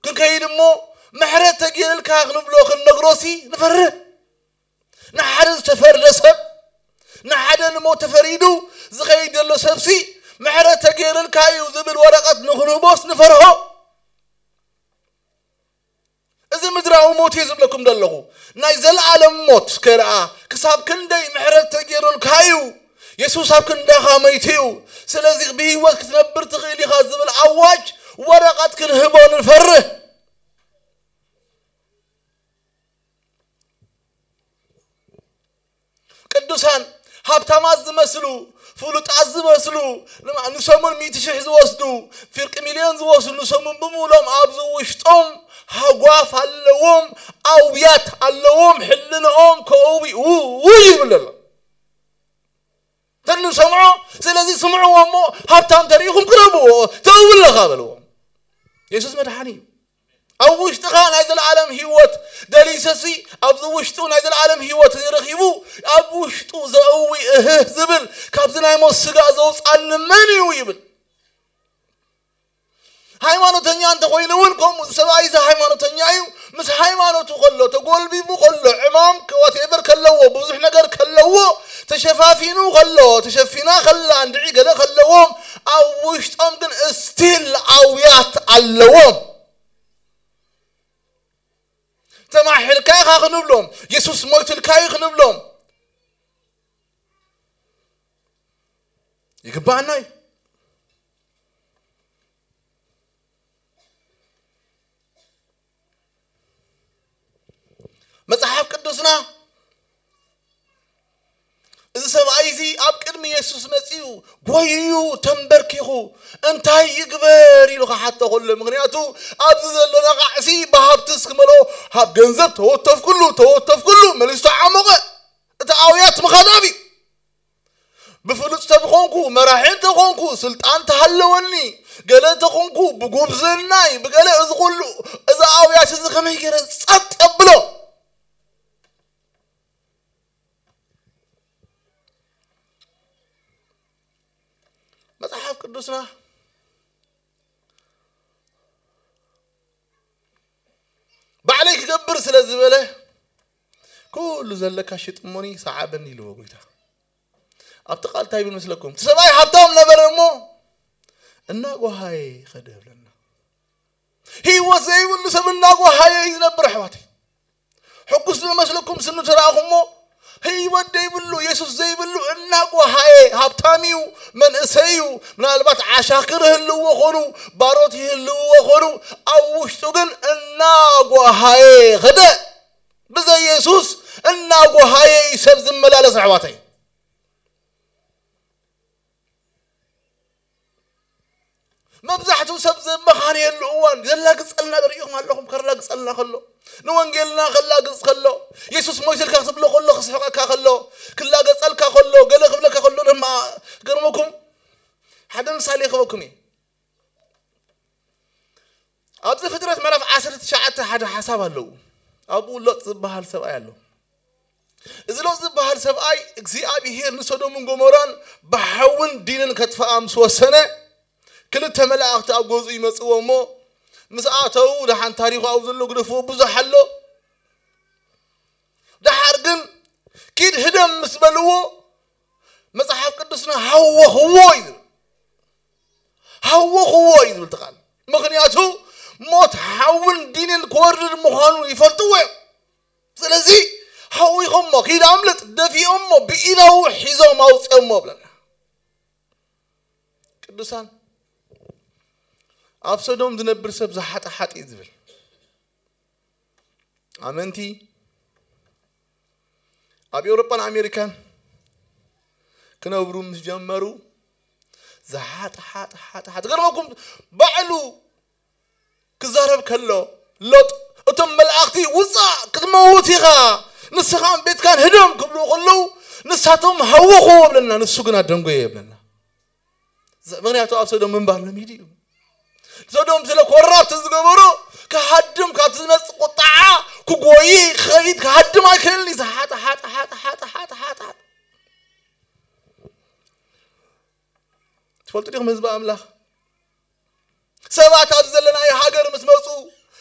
ክንከይድ እሞ፣ ምሕረት ተገይርልካ ክንብሎ ክንነግሮሲ ንፈርህ። ንሓደ ዝተፈርደ ሰብ፣ ንሓደ ንሞት ተፈሪዱ ዝኸይድ ዘሎ ሰብሲ፣ ምሕረት ተገይርልካ እዩ ዝብል ወረቐት ንኽንህቦስ ንፈርሆ። እዚ ምድራዊ ሞት እየ ዝብለኩም ዘለኹ። ናይ ዘለኣለም ሞት ከይረኣ ክሳብ ክንደይ ምሕረት ተገይሩልካ እዩ? የሱስ ኣብ ክንዳኻ መይቱ እዩ። ስለዚ ብህይወት ክትነብር ትኽእል ኢኻ ዝብል ኣዋጅ ወረቐት ክንህቦ ንፈርህ። ቅዱሳን፣ ሃብታማት ዝመስሉ፣ ፍሉጣት ዝመስሉ፣ ንማ-፣ ንሰሙን ሚእቲ ሽሕ ዝወስዱ፣ ፍርቂ ሚልዮን ዝወስዱ፣ ንሰሙን ብምሎም ኣብዚ ውሽጦም ሃጓፍ ኣለዎም፣ ኣውያት ኣለዎም፣ ሕልንኦም ከእዊ፣ ውይ ይብል ኣሎ። ተንሰምዖ፣ ስለዚ ስምዕዎ እሞ ሃብታም ተሪኢኹም ቅረብዎ፣ ተእዊ ኣለኻ በልዎም። የሱስ መድሓኒ እዩ። ኣብ ውሽጥኻ ናይ ዘለኣለም ህይወት ደሊሰሲ፣ ኣብዚ ውሽጡ ናይ ዘለኣለም ህይወት ረኺቡ፣ ኣብ ውሽጡ ዘእዊ እህህ ዝብል፣ ካብዚ ናይ ሞት ስጋ ዘውፅኣኒ መን እዩ ይብል። ሃይማኖተኛ እንተኾይኑ እውን ከምኡ፣ ሰብኣይ እዚ ሃይማኖተኛ እዩ። ምስ ሃይማኖቱ ከሎ፣ ተጎልቢቡ ከሎ፣ ዕማም ዋቴቨር ከለዎ፣ ብዙሕ ነገር ከለዎ፣ ተሸፋፊኑ ከሎ፣ ተሸፊና ከላ፣ እንድዒ ገለ ከለዎም፣ ኣብ ውሽጦም ግን እስቲል ኣውያት ኣለዎም። ተማሒርካ ኢኻ ክንብሎም፣ የሱስ ሞይቱልካ እዩ ክንብሎም ይግባኣና እዩ። መጽሓፍ ቅዱስና እዚ ሰብኣይ እዚ ኣብ ቅድሚ የሱስ መጺኡ፣ ጎይዩ፣ ተንበርኪኹ፣ "እንታይ ይግበር?" ኢሉ ክሓቶ ከሎ፣ ምኽንያቱ ኣብዚ ዘሎ ነቓዕሲ ብሃብትስ ክመልኦ፣ ሃብ ገንዘብ ተወተፍኩሉ፣ ተወተፍኩሉ፣ መሊሱ ተዓሞቐ። እቲ ኣውያት ምኻድ ኣብዩ። ብፍሉጥ ተኾንኩ፣ መራሒ እንተኾንኩ፣ ስልጣን ተሃለወኒ፣ ገለ እንተኾንኩ፣ ብጉብዝናይ፣ ብገለ እዚ ኩሉ፣ እዚ ኣውያት እዚ ከመይ ገይረ ጸጥ የብሎ? መጽሓፍ ቅዱስና ባዕለይ ክገብር ስለ ዝበለ፣ "ኩሉ ዘለካ ሽጥ እሞኒ ሰዓበኒ" ኢልዎ ጎይታ። ኣብቲ ቃል እንታይ ይብል መስለኩም? እቲ ሰብኣይ ሃብታም ነበረ እሞ እናጓሃየ ኸደ ይብለና። ህይወት ዘይብሉ ሰብ እናጓሃየ እዩ ዝነብር፣ ኣሕዋተይ። ሕጉስ ዝመስለኩም ስኑ ተረኣኹሞ፣ ህይወት ዘይብሉ፣ የሱስ ዘይብሉ፣ እናጓሃየ፣ ሃብታም እዩ፣ መንእሰይ እዩ፣ ምናልባት ዓሻኽር ይህልዎ ኾኑ፣ ባሮት ይህልዎ ኾኑ፣ ኣብ ውሽጡ ግን እናጓሃየ ኸደ። ብዘይ የሱስ እናጓሃየ እዩ ሰብ ዝመላለስ፣ ኣሕዋተይ። መብዛሕትኡ ሰብ ዘመኻንየሉ እዋን ዘላግጸልና ዶ ርኢኹም ኣለኹም? ከላግጸልና ከሎ፣ ንወንጌልና ከላግጽ ከሎ፣ የሱስ ሞይትልካ ክትብሎ ከሎ፣ ክስሕቐካ ከሎ፣ ክላገጸልካ ከሎ፣ ገለ ክብለካ ከሎ ድማ፣ ገርመኩም፣ ሓደ ምሳሌ ክበኩም እየ። ኣብዚ ፍጥረት ምዕራፍ ዓሰርተ ትሽዓተ ሓደ ሓሳብ ኣለዉ። ኣብኡ ሎጥ ዝበሃል ሰብኣይ ኣሎ። እዚ ሎጥ ዝበሃል ሰብኣይ እግዚኣብሄር ንሶዶምን ጎሞራን ብሓውን ዲንን ከጥፍኣ ምስ ወሰነ፣ ክልተ መላእኽቲ ኣብ ገዝኡ ይመጽዎ እሞ፣ ምስ ኣተዉ፣ ደሓን ታሪኹ ኣብ ዘሎ ግደፍዎ ብዙሕ ኣሎ። ደሓር ግን ኪድ ህደም ምስ በልዎ፣ መጽሓፍ ቅዱስና ሃወኽዎ እዩ ዝብል። ሃወኽዎ እዩ ዝብል እቲ ቃል። ምኽንያቱ ሞት ሓውን ዲንን ክወርድ ምዃኑ ይፈልጥዎ እዮም። ስለዚ ሃዊኾሞ፣ ኪድ ኣምልጥ፣ ደፊኦሞ፣ ብኢዳዉ ሒዞም ኣውፅኦሞ ብለና። ቅዱሳን፣ ኣብ ሰዶም ዝነብር ሰብ ዝሓጠሓጥ እዩ ዝብል። ኣመንቲ ኣብ ኤውሮጳን ኣሜሪካን ክነብሩ ምስ ጀመሩ፣ ዝሓጥ ሓጥ ሓጥ ሓጥ፣ ገርመኩም፣ ባዕሉ ክዛረብ ከሎ፣ ሎጥ፣ እቶም መላእኽቲ፣ "ውጻእ፣ ክትመውት ኢኻ፣ ንስኻን ቤትካን ህደም" ክብሉ ከለዉ፣ ንሳቶም ሃወኽዎ ብለና፣ ንሱ ግን ኣደንጎየ ይብለና። ዝ-፣ ምኽንያቱ ኣብ ሰዶም ምንባር ለሚዱ እዩ። ሰዶም ስለ ኮራፕት ዝገበሮ፣ ክሃድም፣ ካብቲ ዝመጽእ ቁጣዓ ክጎይ፣ ክኸይድ፣ ክሃድም ኣይክእልን እዩ። ዝሓጠ፣ ሓጠ፣ ሓጠ፣ ሓጠ፣ ሓጠ፣ ሓጠ፣ ሓጠ። ትፈልጡ ዲኹም ህዝቢ ኣምላኽ? ሰባት ኣብዚ ዘለናዮ ሃገር ምስ መጹ፣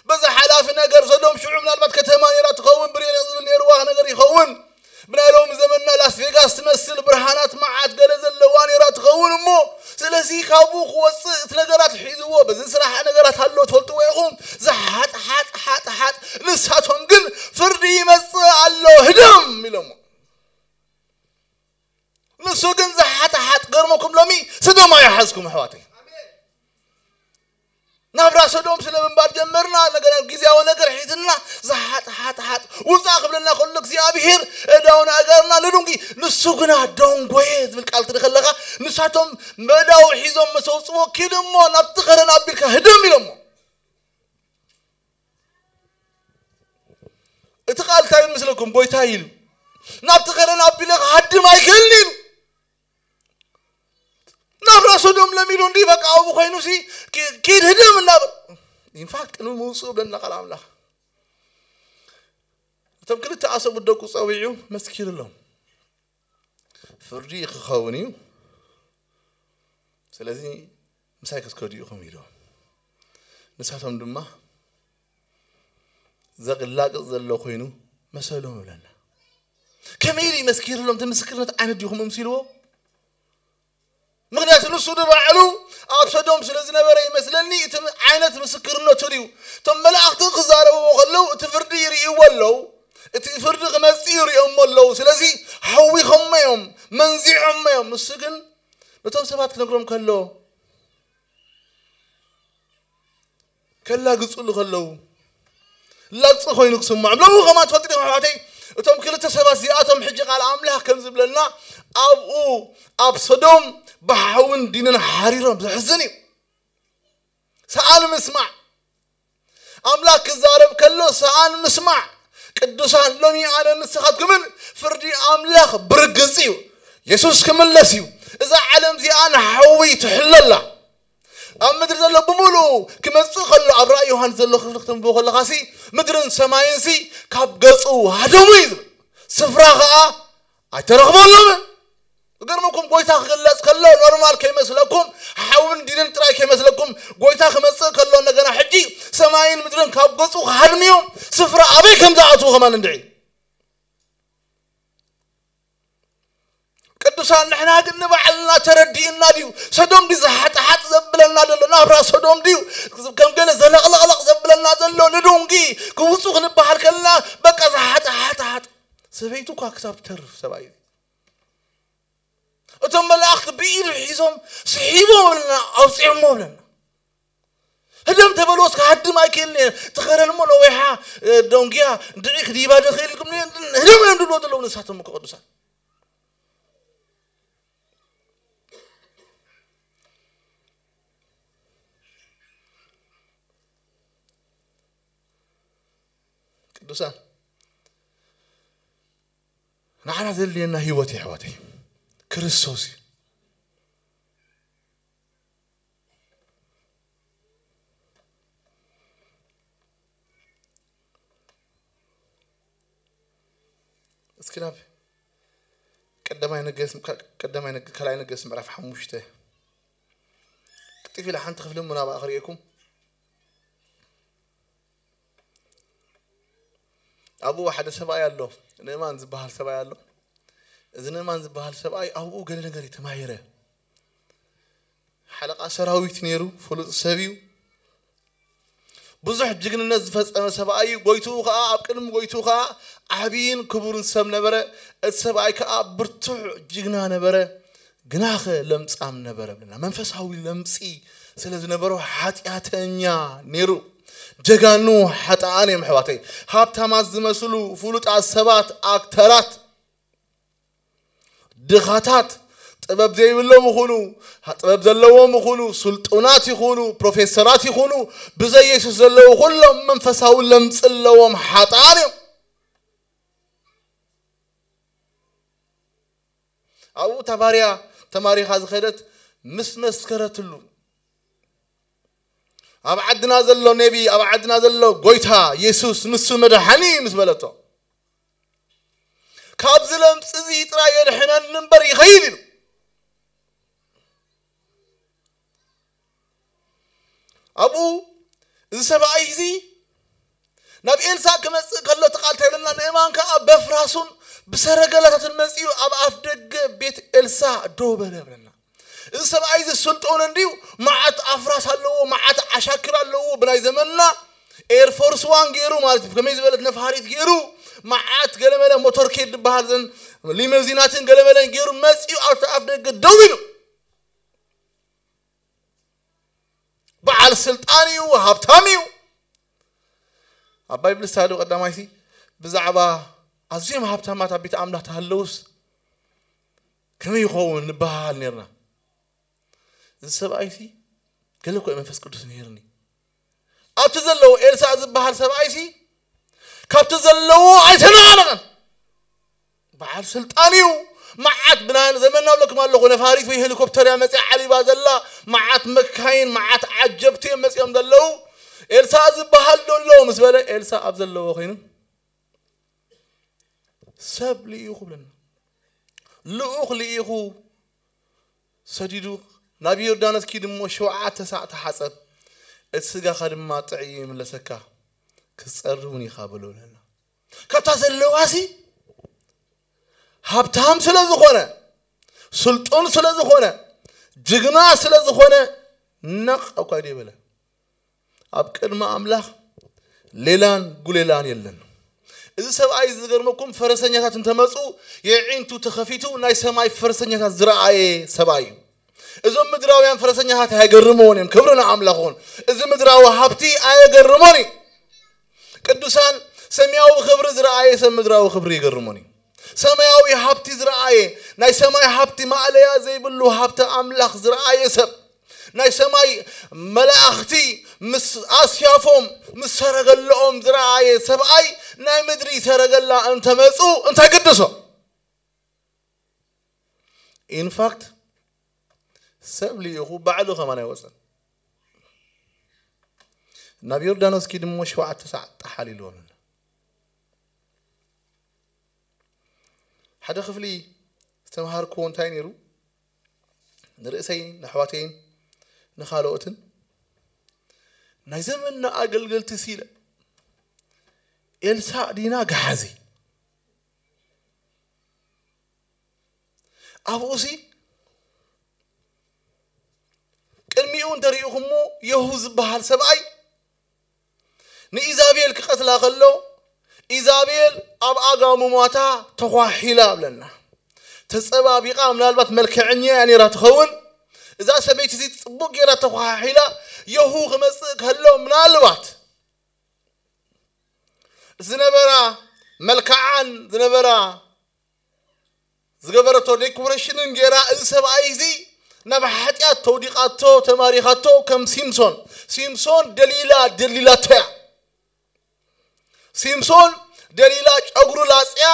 በዛ ሓላፊ ነገር ሰዶም ሽዑ ምናልባት ከተማ ነይራ ትኸውን፣ ብሬን ዝብል ነይርዋ ነገር ይኸውን። ብናይ ሎሚ ዘመንና ላስ ቬጋስ ትመስል ብርሃናት መዓት ገለ ዘለዋ ነይራ ትኸውን እሞ፣ ስለዚ ካብኡ ክወጽእ እቲ ነገራት ሒዝዎ፣ በዚ ስራሕ ነገራት ኣሎ ትፈልጥዎ ኢኹም። ዝሓጥ ሓጥ ሓጥ ሓጥ፣ ንሳቶም ግን ፍርዲ ይመጽእ ኣሎ ህደም ኢሎሞ። ንሱ ግን ዝሓጥ ሓጥ፣ ገርመኩም ሎሚ ሰዶም ኣይሓዝኩም ኣሕዋተይ። ናብራ ሰዶም ስለ ምንባር ጀመርና፣ ነገር ግዝያዊ ነገር ሒዝና፣ ዝሓጥ ሓጥ ሓጥ፣ ውፃእ ክብለና ከሎ እግዚኣብሄር እዳው ንኣጋርና ንድንጉ፣ ንሱ ግና ደንጎየ ዝብል ቃል ትርኢ ከለኻ፣ ንሳቶም መእዳው ሒዞም መሰውፅዎ፣ ኪድ እሞ ናብቲ ኸረን ኣቢልካ ህደም ኢሎሞ። እቲ ቃል እንታይ ይመስለኩም? ጎይታ ኢሉ፣ "ናብቲ ኸረን ኣቢለ ክሃድም ኣይክእልን" ኢሉ። ናብራ ሰዶም ለሚዱ እንዲ በቃ ኣብኡ ኮይኑ ሲ ኪ-፣ ኪድ ህደም እናበል። ኢንፋክት ቅድሚ ምውፅኡ ብለና ቃል ኣምላኽ። እቶም ክልተ ኣሰቡ ደቁ ጸዊዑ መስኪርሎም። "ፍርዲ ክኸውን እዩ። ስለዚ ምሳይ ክትከዱ ኢኹም" ኢሉ። ንሳቶም ድማ ዘቕላቅጥ ዘሎ ኮይኑ መሰሎም ይብለና። ከመይ ኢሉ ይመስኪርሎም? እቲ ምስክርነት ዓይነት ዲኹም እምሲልዎ? ምኽንያቱ ንሱ ንባዕሉ ኣብ ሰዶም ስለ ዝነበረ ይመስለኒ፣ እቲ ዓይነት ምስክርነቱ ድዩ? እቶም መላእኽቲ ክዛረብዎ ከለዉ እቲ ፍርዲ ይርእይዎ ኣለዉ። እቲ ፍርዲ ክመጽእ ይርእዮሞ ኣለዉ። ስለዚ ሓዊኾሞ እዮም፣ መንዚዖሞ እዮም። ንሱ ግን ነቶም ሰባት ክነግሮም ከሎ፣ ከላግጹሉ ከለዉ፣ ላግጺ ኮይኑ ክስምዖም። ሎሚ ከማን ትፈልጡ ዲኹም ኣሕዋተይ? እቶም ክልተ ሰባት እዚኣቶም ሕጂ ቃል ኣምላኽ ከም ዝብለና ኣብኡ ኣብ ሶዶም ብሓውን ዲንን ሓሪሮም። ዘሕዝን እዩ። ሰኣን ምስማዕ። ኣምላኽ ክዛረብ ከሎ ሰኣን ምስማዕ። ቅዱሳን፣ ሎሚ ኣነ ንስኻትኩምን ፍርዲ ኣምላኽ ብርግጽ እዩ። የሱስ ክምለስ እዩ። እዛ ዓለም እዚኣ ንሓዊ ትሕለላ። ኣብ ምድሪ ዘሎ ብምሉኡ ክመጽእ ከሎ ኣብ ራእይ ዮሃንስ ዘሎ ክፍሊ ክትንብቦ ከለኻሲ ምድርን ሰማይንሲ ካብ ገጹ ሃደሙ እዩ ዝብል። ስፍራ ኸኣ ኣይተረኽበሎምን። እገርመኩም፣ ጎይታ ክግለጽ ከሎ ኖርማል ከይመስለኩም፣ ሓውን ዲንን ጥራይ ከይመስለኩም፣ ጎይታ ክመጽእ ከሎ እንደገና ሕጂ ሰማይን ምድርን ካብ ገጹ ክሃድምዮም ስፍራ ኣበይ ከም ዝኣትዉ ከማን እንድዒ። ቅዱሳን፣ ንሕና ግን ንባዕልና ተረዲእና ድዩ? ሰዶም ድዩ ዝሓጥሓጥ ዘብለና ዘሎ? ናብራ ሰዶም ድዩ ከም ገለ ዘለቕለቕለቕ ዘብለና ዘሎ? ንዶንጊ ክውፁ ክንበሃል ከለና በቃ ዝሓጥሓጥሓጥ። ሰበይቱ እኳ ክሳብ ትተርፍ ሰብኣይ እዩ። እቶም መላእኽቲ ብኢዱ ሒዞም ስሒቦ ብለና፣ ኣውፅኦሞ ብለና። ህደም ተበልዎስ ክሃድም ኣይክእልን እየ። ትኸረን እሞ ነዊሓ፣ እ፣ ደንጉያ፣ እንድዒ ክድይባ ዶ ክእል ኢልኩም ን-፣ ህደም እዮም ድብልዎ ዘለዉ ንሳቶም እኮ ቅዱሳን። ቅዱሳን፣ ንዓና ዘድልየና ህይወት እዩ፣ ኣሕዋተይ። ክርስቶስ እዩ። እስኪ ናብ ቀዳማይ ነገስ፣ ቀዳማይ ነገ-፣ ካልኣይ ነገስ ምዕራፍ ሓሙሽተ ቅጥፍ ኢለ ሓንቲ ክፍሊ እሞ ናብኣ ክርእየኩም። ኣብኡ ሓደ ሰብኣይ ኣሎ፣ ንእማን ዝበሃል ሰብኣይ ኣሎ። እዚ ንእማን ዝበሃል ሰብኣይ ኣብኡ ገለ ነገር እዩ ተማሂረ። ሓለቓ ሰራዊት ነይሩ፣ ፍሉጥ ሰብ እዩ። ብዙሕ ጅግንነት ዝፈጸመ ሰብኣይ እዩ። ጎይትኡ ኸኣ፣ ኣብ ቅድሚ ጎይትኡ ኸኣ ዓብይን ክቡርን ሰብ ነበረ። እቲ ሰብኣይ ከኣ ብርቱዕ ጅግና ነበረ። ግናኸ ለምጻም ነበረ ብለና። መንፈሳዊ ለምጺ ስለ ዝነበሮ ሓጢኣተኛ ነይሩ። ጀጋኑ ሓጥኣን እዮም፣ ኣሕዋተይ። ሃብታማት ዝመስሉ ፍሉጣት ሰባት፣ ኣክተራት፣ ድኻታት፣ ጥበብ ዘይብሎም ይኹኑ፣ ጥበብ ዘለዎም ይኹኑ፣ ስልጡናት ይኹኑ፣ ፕሮፌሰራት ይኹኑ፣ ብዘይ የሱስ ዘለዉ ኩሎም መንፈሳዊ ለምጺ ኣለዎም፣ ሓጥኣን እዮም። ኣብኡ እታ ባርያ ተማሪኻ ዝኸደት ምስ መስከረትሉ፣ ኣብ ዓድና ዘሎ ነቢ፣ ኣብ ዓድና ዘሎ ጎይታ የሱስ ንሱ መድሓኒ እዩ ምስ በለቶ፣ ካብዚ ለምጽ እዚ ጥራይ የድሕነኒ እምበር ይኸይድ ኢሉ። ኣብኡ እዚ ሰብኣይ እዚ ናብ ኤልሳዕ ክመጽእ ከሎ እቲ ቃል እንታይ ይብለና? ንእማን ከኣ በፍራሱን ብሰረገላታትን መጺኡ ኣብ ኣፍ ደገ ቤት ኤልሳዕ ደው በለ ይብለና። እዚ ሰብኣይ እዚ ስልጡን እንድዩ፣ መዓት ኣፍራስ ኣለዎ፣ መዓት ዓሻክር ኣለዎ። ብናይ ዘመንና ኤርፎርስ ዋን ገይሩ ማለት እዩ፣ ከመይ ዝበለት ነፋሪት ገይሩ፣ መዓት ገለመለ ሞተርኬድ ዝበሃል ዘን ሊመዚናትን ገለመለን ገይሩ መጺኡ ኣብቲ ኣፍ ደገ ደው ኢሉ። በዓል ስልጣን እዩ፣ ሃብታም እዩ። ኣብ ባይብል ስታዲ ቀዳማይሲ ብዛዕባ ኣዝዮም ሃብታማት ኣብ ቤት ኣምላኽ ተሃለውስ ከመይ ይኸውን ንበሃል ነርና። እዚ ሰብኣይሲ ገለ እኮ እዩ መንፈስ ቅዱስ ነይርኒ። ኣብቲ ዘለዎ ኤልሳዕ ዝበሃል ሰብኣይሲ ካብቲ ዘለዎ ኣይተነቓነቐን። በዓል ስልጣን እዩ። መዓት ብናይ ዘመንና ብለኩም ኣለኹ፣ ነፋሪት ወይ ሄሊኮፕተር እያ መፅያ ዓሊባ ዘላ። መዓት መካይን፣ መዓት ዓጀብቲ እዮም መፅዮም ዘለዉ። ኤልሳዕ ዝበሃል ዶ ኣሎ ምስ በለ፣ ኤልሳዕ ኣብ ዘለዎ ኮይኑ ሰብ ልኢኹ ብለና። ልኡኽ ልኢኹ ሰዲዱ፣ ናብ ዮርዳኖስ ኪድ እሞ ሸውዓተ ሳዕ ተሓጸብ፣ እቲ ስጋኻ ድማ ጥዕይ ይምለሰካ፣ ክትጸሪ እውን ኢኻ በሎ ብለና። ካብታ ዘለዋሲ ሃብታም ስለ ዝኾነ፣ ስልጡን ስለ ዝኾነ፣ ጅግና ስለ ዝኾነ ነቕ እኳ ደይበለ። ኣብ ቅድሚ ኣምላኽ ሌላን ጉሌላን የለን። እዚ ሰብኣይ ዝገርመኩም፣ ፈረሰኛታት እንተመፁ የዒንቱ ተኸፊቱ ናይ ሰማይ ፈረሰኛታት ዝረኣየ ሰብኣይ እዩ። እዞም ምድራውያን ፈረሰኛታት ኣይገርምዎን እዮም፣ ክብሪ ንኣምላኽ ይኹን። እዚ ምድራዊ ሃብቲ ኣየገርሞን እዩ። ቅዱሳን፣ ሰማያዊ ክብሪ ዝረኣየ ሰብ ምድራዊ ክብሪ ይገርሞን እዩ። ሰማያዊ ሃብቲ ዝረኣየ፣ ናይ ሰማይ ሃብቲ ማእለያ ዘይብሉ ሃብቲ ኣምላኽ ዝረኣየ ሰብ፣ ናይ ሰማይ መላእኽቲ ምስ ኣስያፎም ምስ ሰረገላኦም ዝረኣየ ሰብኣይ፣ ናይ ምድሪ ሰረገላ እንተመፁ እንታይ ግድሶ? ኢንፋክት ሰብ ልኢኹ ባዕሉ ከማን ኣይወፀን። ናብ ዮርዳኖስ ኪድ እሞ ሸውዓተ ሳዕ ጠሓል ኢልዎም ኣሎ። ሓደ ክፍሊ ዝተምሃርክዎ እንታይ ነይሩ? ንርእሰይን ንኣሕዋተይን ንኻልኦትን፣ ናይ ዘመንና ኣገልገልቲ ሲለ ኤልሳዕ ዲና ገሓዚ? ኣብኡሲ ቅድሚኡ እንተሪኢኹሞ፣ የሁ ዝበሃል ሰብኣይ ንኢዛቤል ክቐትላ ከሎ፣ ኢዛቤል ኣብ ኣጋሙማታ ተኳሒላ ብለና። ተጸባቢቓ፣ ምናልባት መልክዐኛ እያ ነይራ ትኸውን። እዛ ሰበይቲ እዚ ጽቡቕ ገይራ ተኳሒላ፣ የሁ ክመጽእ ከሎ፣ ምናልባት ዝነበራ መልክዓን ዝነበራ ዝገበረቶ ዴኮሬሽንን ገይራ፣ እዚ ሰብኣይ እዚ ናብ ሓጢኣት ተውዲቓቶ፣ ተማሪኻቶ፣ ከም ሲምሶን። ሲምሶን ደሊላ ደሊላቶ እያ። ሲምሶን ደሊላ ጨጉሩ ላጽያ፣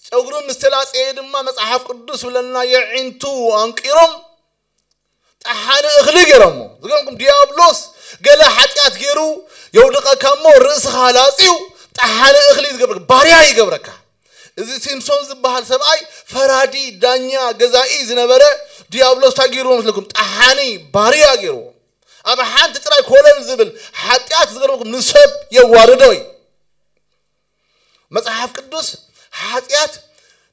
ጨጉሩ ምስ ተላጽየ ድማ መጽሓፍ ቅዱስ ብለና የዒንቱ ኣንቂሮም ጠሓኒ እኽሊ ገይሮሞ። ዝገርምኩም፣ ዲያብሎስ ገለ ሓጢኣት ገይሩ የውድቐካ እሞ፣ ርእስኻ ላጽዩ ጠሓኒ እኽሊ ዝገብረካ፣ ባርያ ይገብረካ። እዚ ሲምሶን ዝበሃል ሰብኣይ ፈራዲ፣ ዳኛ፣ ገዛኢ ዝነበረ፣ ዲያብሎስ እንታይ ገይርዎ መስለኩም? ጠሓኒ፣ ባርያ ገይርዎ። ኣብ ሓንቲ ጥራይ ኮለል ዝብል ሓጢኣት፣ ዝገርምኩም፣ ንሰብ የዋርዶ እዩ። መጽሓፍ ቅዱስ ሓጢኣት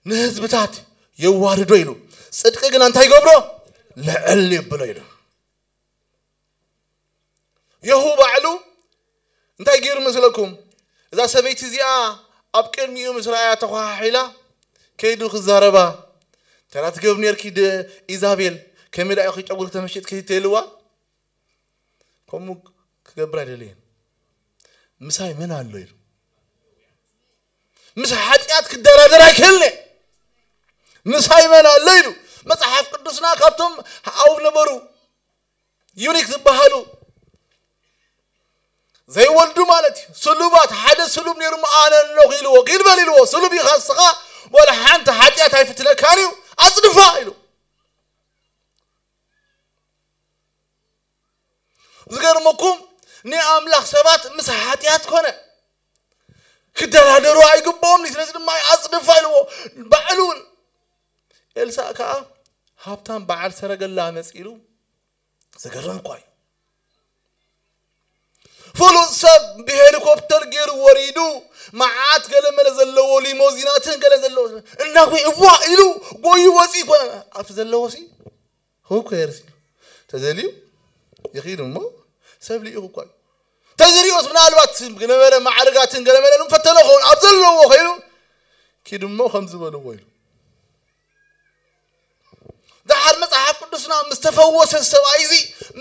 ንህዝብታት የዋርዶ ኢሉ፣ ጽድቂ ግን እንታይ ይገብሮ? ልዕል የብሎ ኢሉ። የሁ ባዕሉ እንታይ ገይሩ መስለኩም? እዛ ሰበይቲ እዚኣ ኣብ ቅድሚኡ ምስ ረኣያ ተኳሓሒላ፣ ከይዱ ክዛረባ፣ "እንታይ ትገብሪ ነርኪ ደ-፣ ኢዛቤል? ከመይ ደኣ ኢኺ ጨጉሪ ተመሺጥኪ?" ተይልዋ፣ ከምኡ ክገብር ኣይደለየን። "ምሳይ መን ኣሎ?" ኢሉ። ምስ ሓጢኣት ክደራደር ኣይክእልን እየ። "ምሳይ መን ኣሎ?" ኢሉ። መጽሓፍ ቅዱስና ካብቶም ኣብኡ ነበሩ፣ ዩኒክ ዝበሃሉ፣ ዘይወልዱ ማለት እዩ። ስሉባት፣ ሓደ ስሉብ ነይሩ፣ "ኣነ ኣለኹ" ኢልዎ። "ኪድ በል" ኢልዎ። "ስሉብ ኢኻ እስኻ፣ ወላ ሓንቲ ሓጢኣት ኣይፍትነካን እዩ፣ ኣጽድፋ" ኢሉ። ዝገርመኩም፣ ናይ ኣምላኽ ሰባት ምስ ሓጢኣት ኮነ ክደራደሩ ኣይግብኦም፣ ስለዚ ድማ "ኣጽድፋ" ኢልዎ። ባዕሉ እውን፣ ኤልሳዕ ከኣ ሃብታም በዓል ሰረገላ መጺኡ ኢሉ። ዘገርም እኳ እዩ። ፍሉጥ ሰብ ብሄሊኮፕተር ገይሩ ወሪዱ፣ መዓት ገለመለ ዘለዎ ሊሞዚናትን ገለ ዘለዎ እናጎየ፣ "እዋ" ኢሉ ጎዩ ወፂኡ እኮ። ኣብቲ ዘለዎ ሲ፣ "ሁ ኬርስ?" ኢሉ ተዘልዩ ይኺድ እሞ፣ ሰብ ልኢኹ እኳ እዩ። ተዝሪኦስ ምናልባት ዝነበረ ማዕርጋትን ገለመለን ፈተነ ኸውን፣ ኣብ ዘለዎ ኸይኑ፣ ኪድ እሞ ከም ዝበልዎ ኢሉ። ደሓር መጽሓፍ ቅዱስና ምስ ተፈወሰ ሰብኣይ እዚ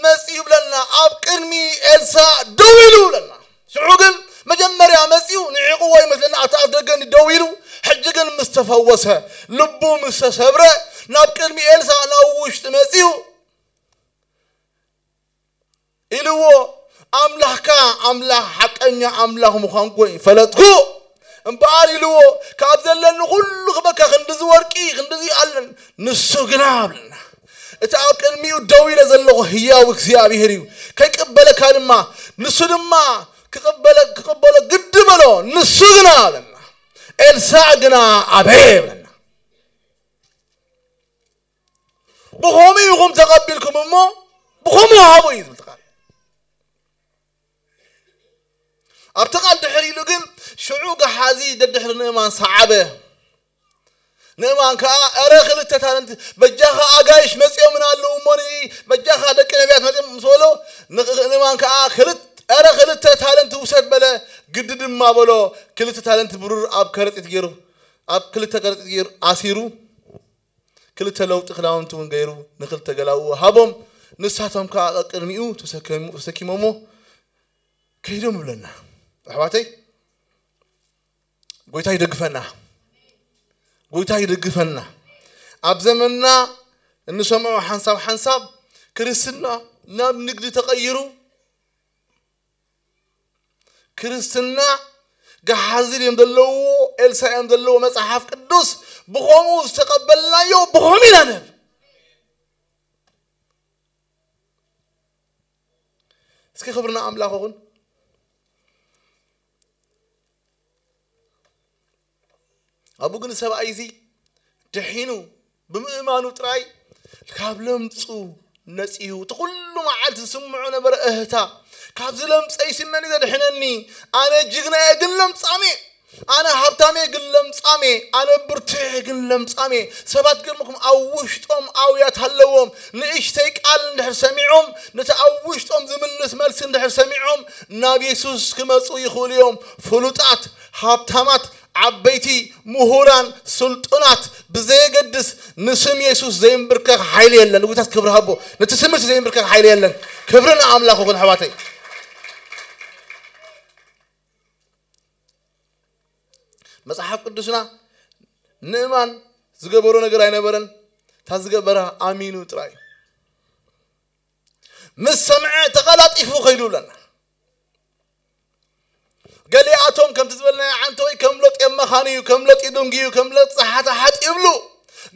መጺኡ ብለና፣ ኣብ ቅድሚ ኤልሳ ደው ኢሉ ብለና። ሽዑ ግን መጀመርያ መጺኡ ንዒቕዎ ይመስለና፣ ኣብቲ ኣፍ ደገ ደው ኢሉ። ሕጂ ግን ምስ ተፈወሰ፣ ልቡ ምስ ተሰብረ፣ ናብ ቅድሚ ኤልሳ ናብ ውሽጢ መጺኡ ኢልዎ፣ "ኣምላኽካ ኣምላኽ፣ ሓቀኛ ኣምላኽ ምዃንኩ ፈለጥኩ እምበኣር" ኢልዎ፣ "ካብ ዘለኒ ኩሉ ክበካ ክንድዚ ወርቂ፣ ክንድዚ ኣለን፣ ንሱ ግና" ብለና፣ "እቲ ኣብ ቅድሚኡ ደው ኢለ ዘለኹ ህያው እግዚኣብሔር እዩ፣ ከይቅበለካ ድማ፣ ንሱ ድማ ክቕበለ-፣ ክቕበሎ ግዲ በሎ፣ ንሱ ግና" ብለና፣ "ኤልሳዕ ግና ኣበየ" ብለና። "ብኸምኡ ኢኹም ተቐቢልኩም እሞ ብኸምኡ ሃቡ" እዩ ዝብል እቲ ቃል። ኣብቲ ቃል ድሕር ኢሉ ግን፣ ሽዑ ገሓዚ ደድሕሪ ንእማን ሰዓበ። ንእማን ከኣ፣ "ኧረ ክልተ ታለንት፣ በጃኻ ኣጋይሽ መጺኦምና ኣለዉ እሞ፣ በጃኻ ደቂ ነቢያት መጺኦም" ምስ በሎ፣ ን-፣ ንእማን ከኣ፣ "ክልት-፣ ኧረ ክልተ ታለንት ውሰድ" በለ። ግዲ ድማ በሎ፣ ክልተ ታለንት ብሩር ኣብ ከረጺት ገይሩ፣ ኣብ ክልተ ከረጺት ገይሩ ኣሲሩ፣ ክልተ ለውጢ ክዳውንቲ እውን ገይሩ ንክልተ ገላውኡ ሃቦም። ንሳቶም ከኣ ቀቅድሚኡ ተሰከሙ-፣ ተሰኪሞሞ ከይዶም ይብለና። ኣሕዋተይ፣ ጎይታ ይደግፈና። ጎይታ ይደግፈና። ኣብ ዘመንና እንሰምዖ ሓንሳብ ሓንሳብ ክርስትና ናብ ንግዲ ተቐይሩ፣ ክርስትና ገሓዚ ድዮም ዘለውዎ፣ ኤልሳ እዮም ዘለውዎ። መጽሓፍ ቅዱስ ብኸምኡ ዝተቐበልናዮ ብኸምኡ ኢና ንህብ። እስኪ ክብርና ኣምላኽ ይኹን። ኣብኡ ግን ሰብኣይ እዚ ድሒኑ ብምእማኑ ጥራይ ካብ ለምጹ ነጺሁ። እቲ ኩሉ መዓልቲ ዝስምዖ ነበረ እህታ፣ ካብዚ ለምጸይ ስመኒ ዘድሕነኒ፣ ኣነ ጅግና እየ ግን ለምጻም እየ፣ ኣነ ሃብታም እየ ግን ለምጻም እየ፣ ኣነ ብርቱዕ እየ ግን ለምጻም እየ። ሰባት ገርምኩም ኣብ ውሽጦም ኣውያት ኣለዎም። ንእሽተይ ቃል እንድሕር ሰሚዖም፣ ነቲ ኣብ ውሽጦም ዝምልስ መልሲ እንድሕር ሰሚዖም፣ ናብ የሱስ ክመጹ ይኽእሉ እዮም። ፍሉጣት፣ ሃብታማት፣ ዓበይቲ፣ ምሁራን፣ ስልጡናት ብዘየገድስ ንስም የሱስ ዘይምብርከኽ ሓይሊ የለን። ንጉታት ክብሪ ሃቦ። ነቲ ስምሲ ዘይምብርከኽ ሓይሊ የለን። ክብሪ ንኣምላኽ ይኹን ኣሕዋተይ። መጽሓፍ ቅዱስና ንእማን ዝገበሮ ነገር ኣይነበረን። እታ ዝገበራ ኣሚኑ ጥራይ። ምስ ሰምዐ ተቐላጢፉ ከይዱ ብለና። ገሊኣቶም ከምቲ ዝበልናዮ ዓንተ ወይ ከም ሎጥ የመኻኒ እዩ፣ ከም ሎጥ ይድንጉ እዩ፣ ከም ሎጥ ዝሓታሓት ይብሉ።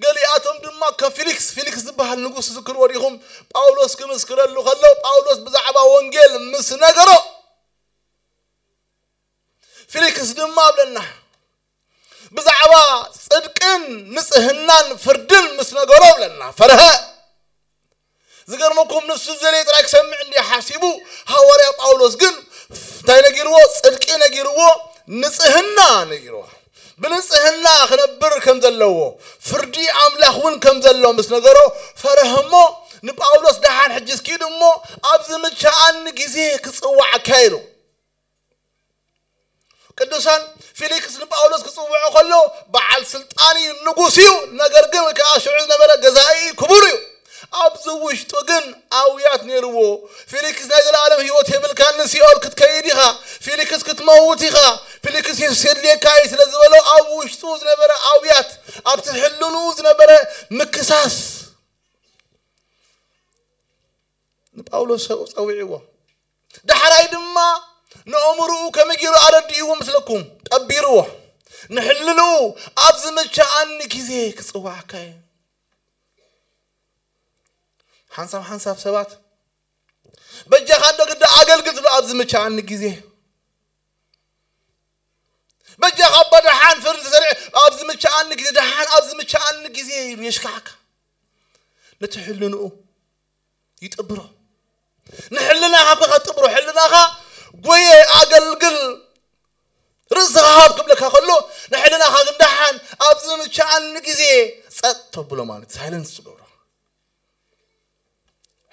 ገሊኣቶም ድማ ከም ፊሊክስ፣ ፊሊክስ ዝበሃል ንጉስ ትዝክርዎ ዲኹም? ጳውሎስ ክምስክረሉ ከሎ ጳውሎስ ብዛዕባ ወንጌል ምስ ነገሮ፣ ፊሊክስ ድማ ኣብለና ብዛዕባ ጽድቅን ንጽህናን ፍርድን ምስ ነገሮ ብለና ፈርሀ። ዝገርመኩም ንሱ ዝደለየ ጥራይ ክሰምዕ እንዲ ሓሲቡ፣ ሃዋርያ ጳውሎስ ግን እንታይ ነጊርዎ? ጽድቂ ነጊርዎ፣ ንጽህና ነጊርዎ። ብንጽህና ክነብር ከም ዘለዎ፣ ፍርዲ ኣምላኽ እውን ከም ዘሎ ምስ ነገሮ ፈርሀ እሞ፣ ንጳውሎስ ደሓን ሕጂ እስኪ እሞ ኣብዚ ምቻኣኒ ግዜ ክጽዋዓካ ኢሉ። ቅዱሳን፣ ፊሊክስ ንጳውሎስ ክጽውዖ ከሎ በዓል ስልጣን እዩ፣ ንጉስ እዩ። ነገር ግን ወይ ከዓ ሽዑ ዝነበረ ገዛኢ እዩ፣ ክቡር እዩ። ኣብዚ ውሽጡ ግን ኣውያት ነይርዎ። ፊሊክስ ናይ ዘለኣለም ህይወት የብልካን፣ ንሲኦል ክትከይድ ኢኻ። ፊሊክስ ክትመውት ኢኻ። ፊሊክስ የሱስ የድልየካ እዩ ስለ ዝበሎ ኣብ ውሽጡ ዝነበረ ኣውያት፣ ኣብቲ ሕልንኡ ዝነበረ ምክሳስ ንጳውሎስ ጸዊዕዎ። ዳሕራይ ድማ ንእምርኡ ከመይ ገይሩ ኣረዲእዎ ምስለኩም? ጠቢርዎ። ንሕልንኡ ኣብ ዝምችኣኒ ግዜ ክጽዋዓካ እየ። ሓንሳብ ሓንሳብ ሰባት በጃኻ እንዶ ግዳ ኣገልግል ትብሎ ኣብ ዝምችኣኒ ግዜ። በጃኻ እባ ደሓን ፍርዲ ተሰሪዐ ኣብ ዝምችኣኒ ግዜ፣ ደሓን ኣብ ዝምችኣኒ ግዜ ኢሉ የሽካዕካ። ነቲ ሕልንኡ ይጥብሮ። ንሕልናኻ እኮ ከጥብሮ፣ ሕልናኻ ጎየ ኣገልግል ርእስኻ ሃብ ክብለካ ከሎ፣ ንሕልናኻ ግን ደሓን ኣብ ዝምችኣኒ ግዜ ጸጥ ተብሎ ማለት ሳይለንስ ትገብሮ።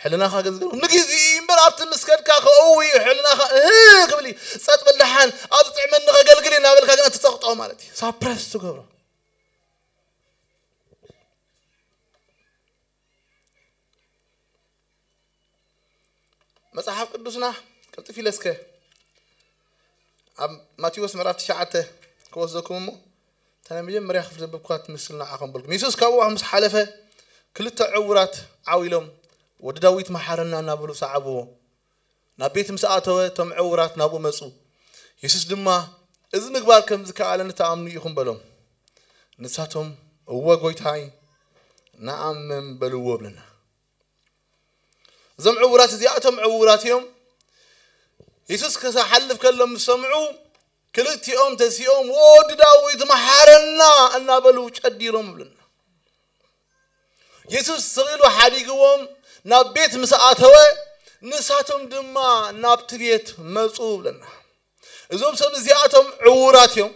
ሕልናኻ ግን ዝገብሮ ንግዜ እዩ እምበር ኣብቲ ምስ ከድካ ከእዊ እዩ ሕልናኻ እህ ክብል እዩ። ጸጥ በል ደሓን ኣብ ዝጥዕመኒ ከገልግል እዩ እናበልካ ግን ትጸቕጦ ማለት እዩ። ሳፕረስ ትገብሮ። መጽሓፍ ቅዱስና ቅልጥፍ ኢለ እስከ ኣብ ማቴዎስ ምዕራፍ ትሽዓተ ክወስደኩም እሞ፣ እታ ናይ መጀመርያ ክፍሊ ዘንበብኩዋ ትመስል ንዓኹም በልኩም። የሱስ ካብኡ ምስ ሓለፈ ክልተ ዕዉራት ዓው ኢሎም፣ "ወዲ ዳዊት መሓረና" እናበሉ ሰዓብዎ። ናብ ቤት ምስ ኣተወ እቶም ዕዉራት ናብኡ መጹ። የሱስ ድማ፣ "እዚ ምግባር ከም ዝከኣለኒ ትኣምኑ ኢኹም?" በሎም። ንሳቶም፣ "እወ ጐይታይ፣ ንኣምን" በልዎ ብለና። እዞም ዕዉራት እዚኣቶም ዕዉራት እዮም። የሱስ ክሓልፍ ከሎ ምስ ሰምዑ፣ ክልቲኦም ተሲኦም፣ "ወዲ ዳዊት መሓረና" እናበሉ ጨዲሮም ብለና። የሱስ ስቕ ኢሉ ሓዲግዎም ናብ ቤት ምስ ኣተወ፣ ንሳቶም ድማ ናብቲ ቤት መጹ ብለና። እዞም ሰብ እዚኣቶም ዕዉራት እዮም።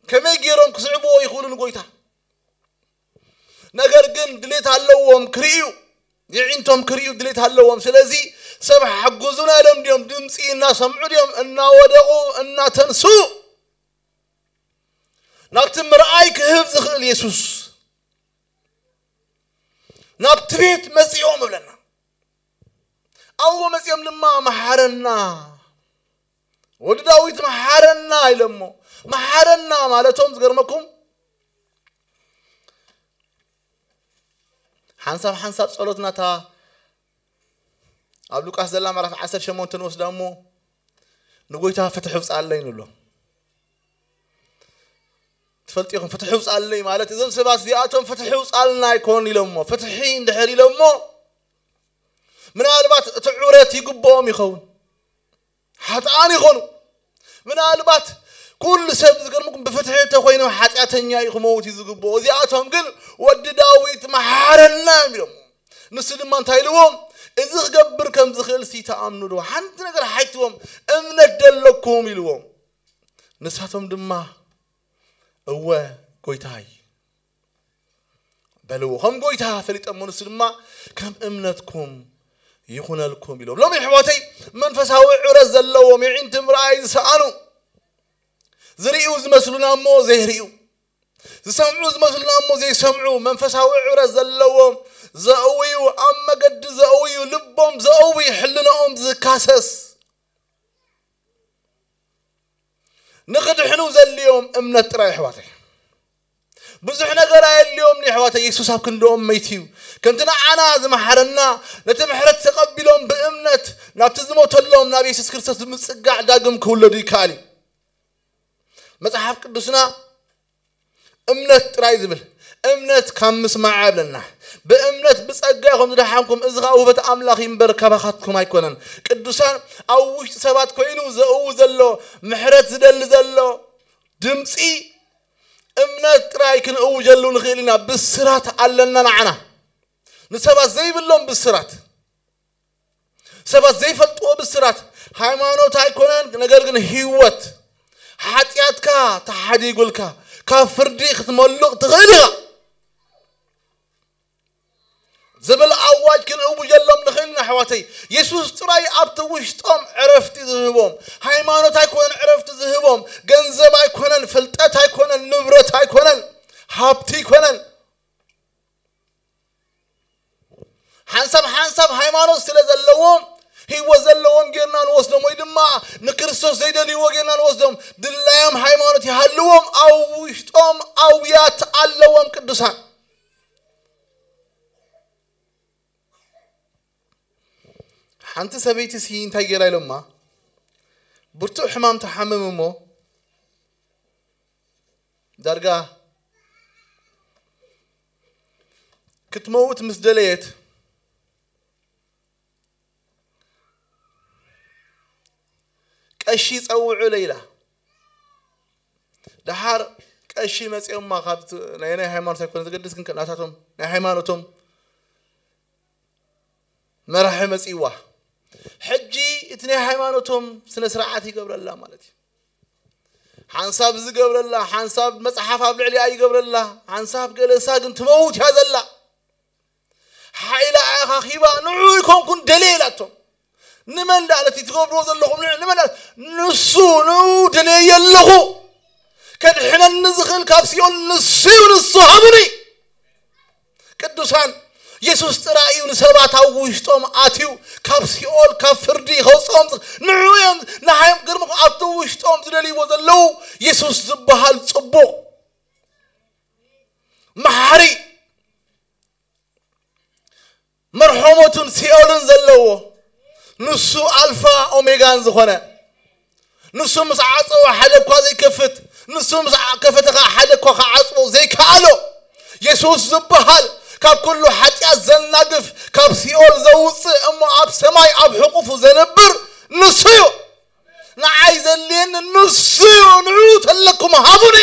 ከመይ ገይሮም ክስዕብዎ ይኽእሉ ንጎይታ? ነገር ግን ድሌት ኣለዎም ክርእዩ፣ የዒንቶም ክርእዩ ድሌት ኣለዎም። ስለዚ ሰብ ሓግዙና ኢሎም ድዮም ድምፂ እናሰምዑ ድዮም እናወደቑ እናተንስኡ? ናብቲ ምርኣይ ክህብ ዝኽእል የሱስ ናብቲ ቤት መጺኦም እብለና። ኣብኡ መጺኦም ድማ መሓረና ወዲ ዳዊት መሓረና ኢሎሞ። መሓረና ማለቶም ዝገርመኩም ሓንሳብ ሓንሳብ ጸሎትና እታ ኣብ ሉቃስ ዘላ ምዕራፍ ዓሰርተ ሸሞንተ ንወስዳ እሞ ንጎይታ ፍትሒ ውፅኣለይ ንብሎ። ትፈልጡ ኢኹም፣ ፍትሒ ውፅኣለይ ማለት እዞም ሰባት እዚኣቶም ፍትሒ ውፅኣልና ኣይኮን ኢሎሞ። ፍትሒ እንድሕር ኢሎሞ ምናልባት እቲ ዑረት ይግብኦም ይኸውን። ሓጥኣን ይኾኑ። ምናልባት ኩሉ ሰብ ዝገርምኩም ብፍትሒ እንተኾይኑ ሓጢኣተኛ እዩ ክመውት እዩ ዝግብኦ። እዚኣቶም ግን ወዲ ዳዊት መሓረና እዮም ኢሎም። ንሱ ድማ እንታይ ኢልዎም? እዚ ክገብር ከም ዝኽእል ሲ ተኣምኑ ዶ? ሓንቲ ነገር ሓይትዎም እምነት ደለኩም ኢልዎም። ንሳቶም ድማ እወ ጎይታይ በልዎ። ከም ጎይታ ፈሊጠሞ ንሱ ድማ ከም እምነትኩም ይኹነልኩም ኢሎም። ሎሚ ኣሕዋተይ መንፈሳዊ ዕረት ዘለዎም የዒንቲ ምርኣይ ዝሰኣኑ ዝርእዩ ዝመስሉና እሞ ዘይርእዩ ዝሰምዑ ዝመስሉና እሞ ዘይሰምዑ መንፈሳዊ ዕረት ዘለዎም ዘእውዩ ኣብ መገዲ ዘእውዩ ልቦም ዘእውዩ ሕልናኦም ዝካሰስ ንኽድሕኑ ዘልዮም እምነት ጥራይ ኣሕዋተይ። ብዙሕ ነገር ኣየልዮም ኣሕዋተይ። የሱስ ኣብ ክንድኦም መይት እዩ። ከምቲ ንዓና ዝመሓረና ነቲ ምሕረት ተቐቢሎም ብእምነት ናብቲ ዝሞተሎም ናብ የሱስ ክርስቶስ ብምጽጋዕ ዳግም ክውለዱ ይከኣል እዩ። መጽሓፍ ቅዱስና እምነት ጥራይ ዝብል እምነት ካብ ምስማዕ ኣብለና ብእምነት ብጸጋ ከም ዝደሓንኩም እዚ ከዓ ውህበት ኣምላኽ ይንበር ካባኻትኩም ኣይኮነን። ቅዱሳን ኣብ ውሽጢ ሰባት ኮይኑ ዘእው ዘሎ ምሕረት ዝደሊ ዘሎ ድምፂ እምነት ጥራይ ክንእውጀሉ ንኽእል ኢና። ብስራት ኣለና ንዓና ንሰባት ዘይብሎም ብስራት ሰባት ዘይፈልጥዎ ብስራት ሃይማኖት ኣይኮነን፣ ነገር ግን ህይወት ሓጢኣትካ ተሓዲጉልካ ካብ ፍርዲ ክትመልቕ ትኽእል ኢኻ ዝብል ኣዋጅ ክንእውጀሎም ንኽእል ኢና ኣሕዋተይ። የሱስ ጥራይ ኣብቲ ውሽጦም ዕረፍቲ ዝህቦም። ሃይማኖት ኣይኮነን ዕረፍቲ ዝህቦም፣ ገንዘብ ኣይኮነን፣ ፍልጠት ኣይኮነን፣ ንብረት ኣይኮነን፣ ሃብቲ ኣይኮነን። ሓንሳብ ሓንሳብ ሃይማኖት ስለ ዘለዎም ህይወት ዘለዎም ጌርና ንወስዶም ወይ ድማ ንክርስቶስ ዘይደልይዎ ጌርና ንወስዶም። ድላዮም ሃይማኖት ይሃልዎም፣ ኣብ ውሽጦም ኣውያት ኣለዎም ቅዱሳን። ሓንቲ ሰበይቲ ሲ እንታይ ጌራ ኢሎማ ብርቱዕ ሕማም ተሓምም እሞ ዳርጋ ክትመውት ምስ ደለየት ቀሺ ጸውዑ ለይላ ደሓር ቀሺ መጺኦማ ካብ ናይ ናይ ሃይማኖት ኣይኮነ ዘገድስ ግን ናታቶም ናይ ሃይማኖቶም መራሒ መጺዋ ሕጂ እቲ ናይ ሃይማኖቶም ስነ ስርዓት ይገብረላ ማለት እዩ ሓንሳብ ዝገብረላ ሓንሳብ መጽሓፍ ኣብ ልዕሊኣ ይገብረላ ሓንሳብ ገለሳ ግን ትመውት እያ ዘላ ሓይላ ኣኻኺባ ንዑ ይኮንኩን ደልየ ኢላቶም ንመን ዳ ነቲ ትገብርዎ ዘለኹም ንዑ ንመን ንሱ ንዑ ደልየ ኣለኹ ከድሕነኒ ዝኽእል ካብ ሲኦል ንሱ እዩ ንሱ ሃቡኒ ቅዱሳን የሱስ ጥራይ እዩ ንሰባት ኣብ ውሽጦም ኣትዩ ካብ ሲኦል ካብ ፍርዲ ከውፅኦም ንዑ እዮም ንሃዮም ግርምኹ ኣብቲ ውሽጦም ዝደልይዎ ዘለዉ የሱስ ዝበሃል ፅቡቕ መሓሪ መርሖሞትን ሲኦልን ዘለዎ ንሱ ኣልፋ ኦሜጋን ዝኾነ ንሱ ምስ ዓጸወ ሓደ እኳ ዘይከፍት ንሱ ምስ ከፈተ ከዓ ሓደ እኳ ክዓጽቦ ዘይከኣሎ የሱስ ዝበሃል ካብ ኩሉ ሓጢኣት ዘናግፍ ካብ ሲኦል ዘውፅእ እሞ ኣብ ሰማይ ኣብ ሕቁፉ ዘንብር ንሱ እዩ ንዓይ ዘድልየኒ ንሱ እዩ ንዑ ተለኩም ሃቡኒ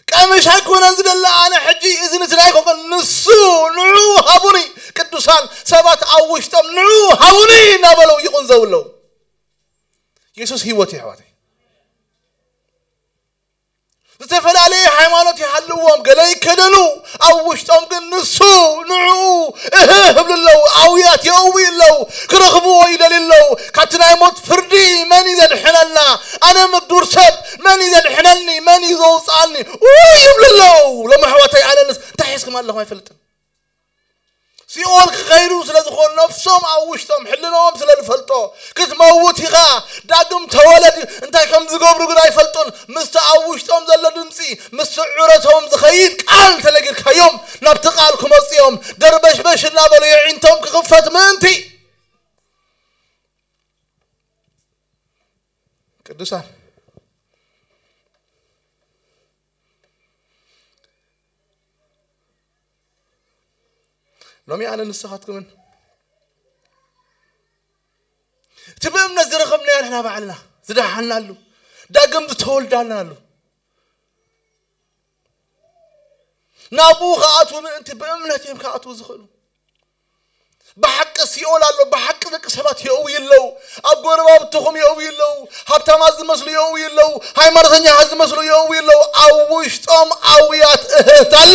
ቀምሽ ኣይኮነን ዝደለ ኣነ ሕጂ እዚ ንትናይ ኮንከን ንሱ ንዑ ሃቡኒ ቅዱሳን ሰባት ኣብ ውሽጦም ንዑ ሃቡኒ እናበለው ይቁንዘው ኣለዉ የሱስ ህይወት እዩ ኣሕዋተይ ዝተፈላለየ ሃይማኖት ይሃልዎም ገለ ይከደኑ ኣብ ውሽጦም ግን ንሱ ንዑ እህ ህብሉ ኣለዉ ኣውያት የእዊ ኣለዉ ክረኽብዎ ይደልዩ ኣለዉ ካብቲ ናይ ሞት ፍርዲ መን እዩ ዘድሕነና ኣነ ምዱር ሰብ መን እዩ ዘድሕነኒ መን እዩ ዘውፅኣኒ ውይ ይብሉ ኣለዉ ሎም ኣሕዋተይ ኣነንስ እንታይ ሒዝኩም ኣለኹም ኣይፈልጥን ሲኦል ክኸይዱ ስለ ዝኾኑ ነፍሶም ኣብ ውሽጦም ሕልናኦም ስለ ዝፈልጦ ክትመውት ኢኻ፣ ዳግም ተወለድ እንታይ ከም ዝገብሩ ግን ኣይፈልጡን። ምስቲ ኣብ ውሽጦም ዘሎ ድምፂ ምስቲ ዑረቶም ዝኸይድ ቃል ተለጊርካዮም ናብቲ ቃል ክመፁ እዮም። ደርበሽበሽ እናበሉ የዒንቶም ክኽፈት ምእንቲ ቅዱሳን ሎሚ ኣነ ንስኻትኩምን እቲ ብእምነት ዝረኸብናዮ ንሕና ባዕልና ዝደሓናሉ ዳግም ዝተወልዳናሉ ናብኡ ክኣትዉ ምእንቲ ብእምነት እዮም ክኣትዉ ዝኽእሉ። ብሓቂ ሲኦል ኣሎ፣ ብሓቂ ደቂ ሰባት የእውዩ ኣለዉ። ኣብ ጎረባብትኹም የእውዩ ኣለዉ፣ ሃብታማት ዝመስሉ የእውዩ ኣለዉ፣ ሃይማኖተኛታት ዝመስሉ የእውዩ ኣለዉ። ኣብ ውሽጦም ኣውያት እህት ኣሎ።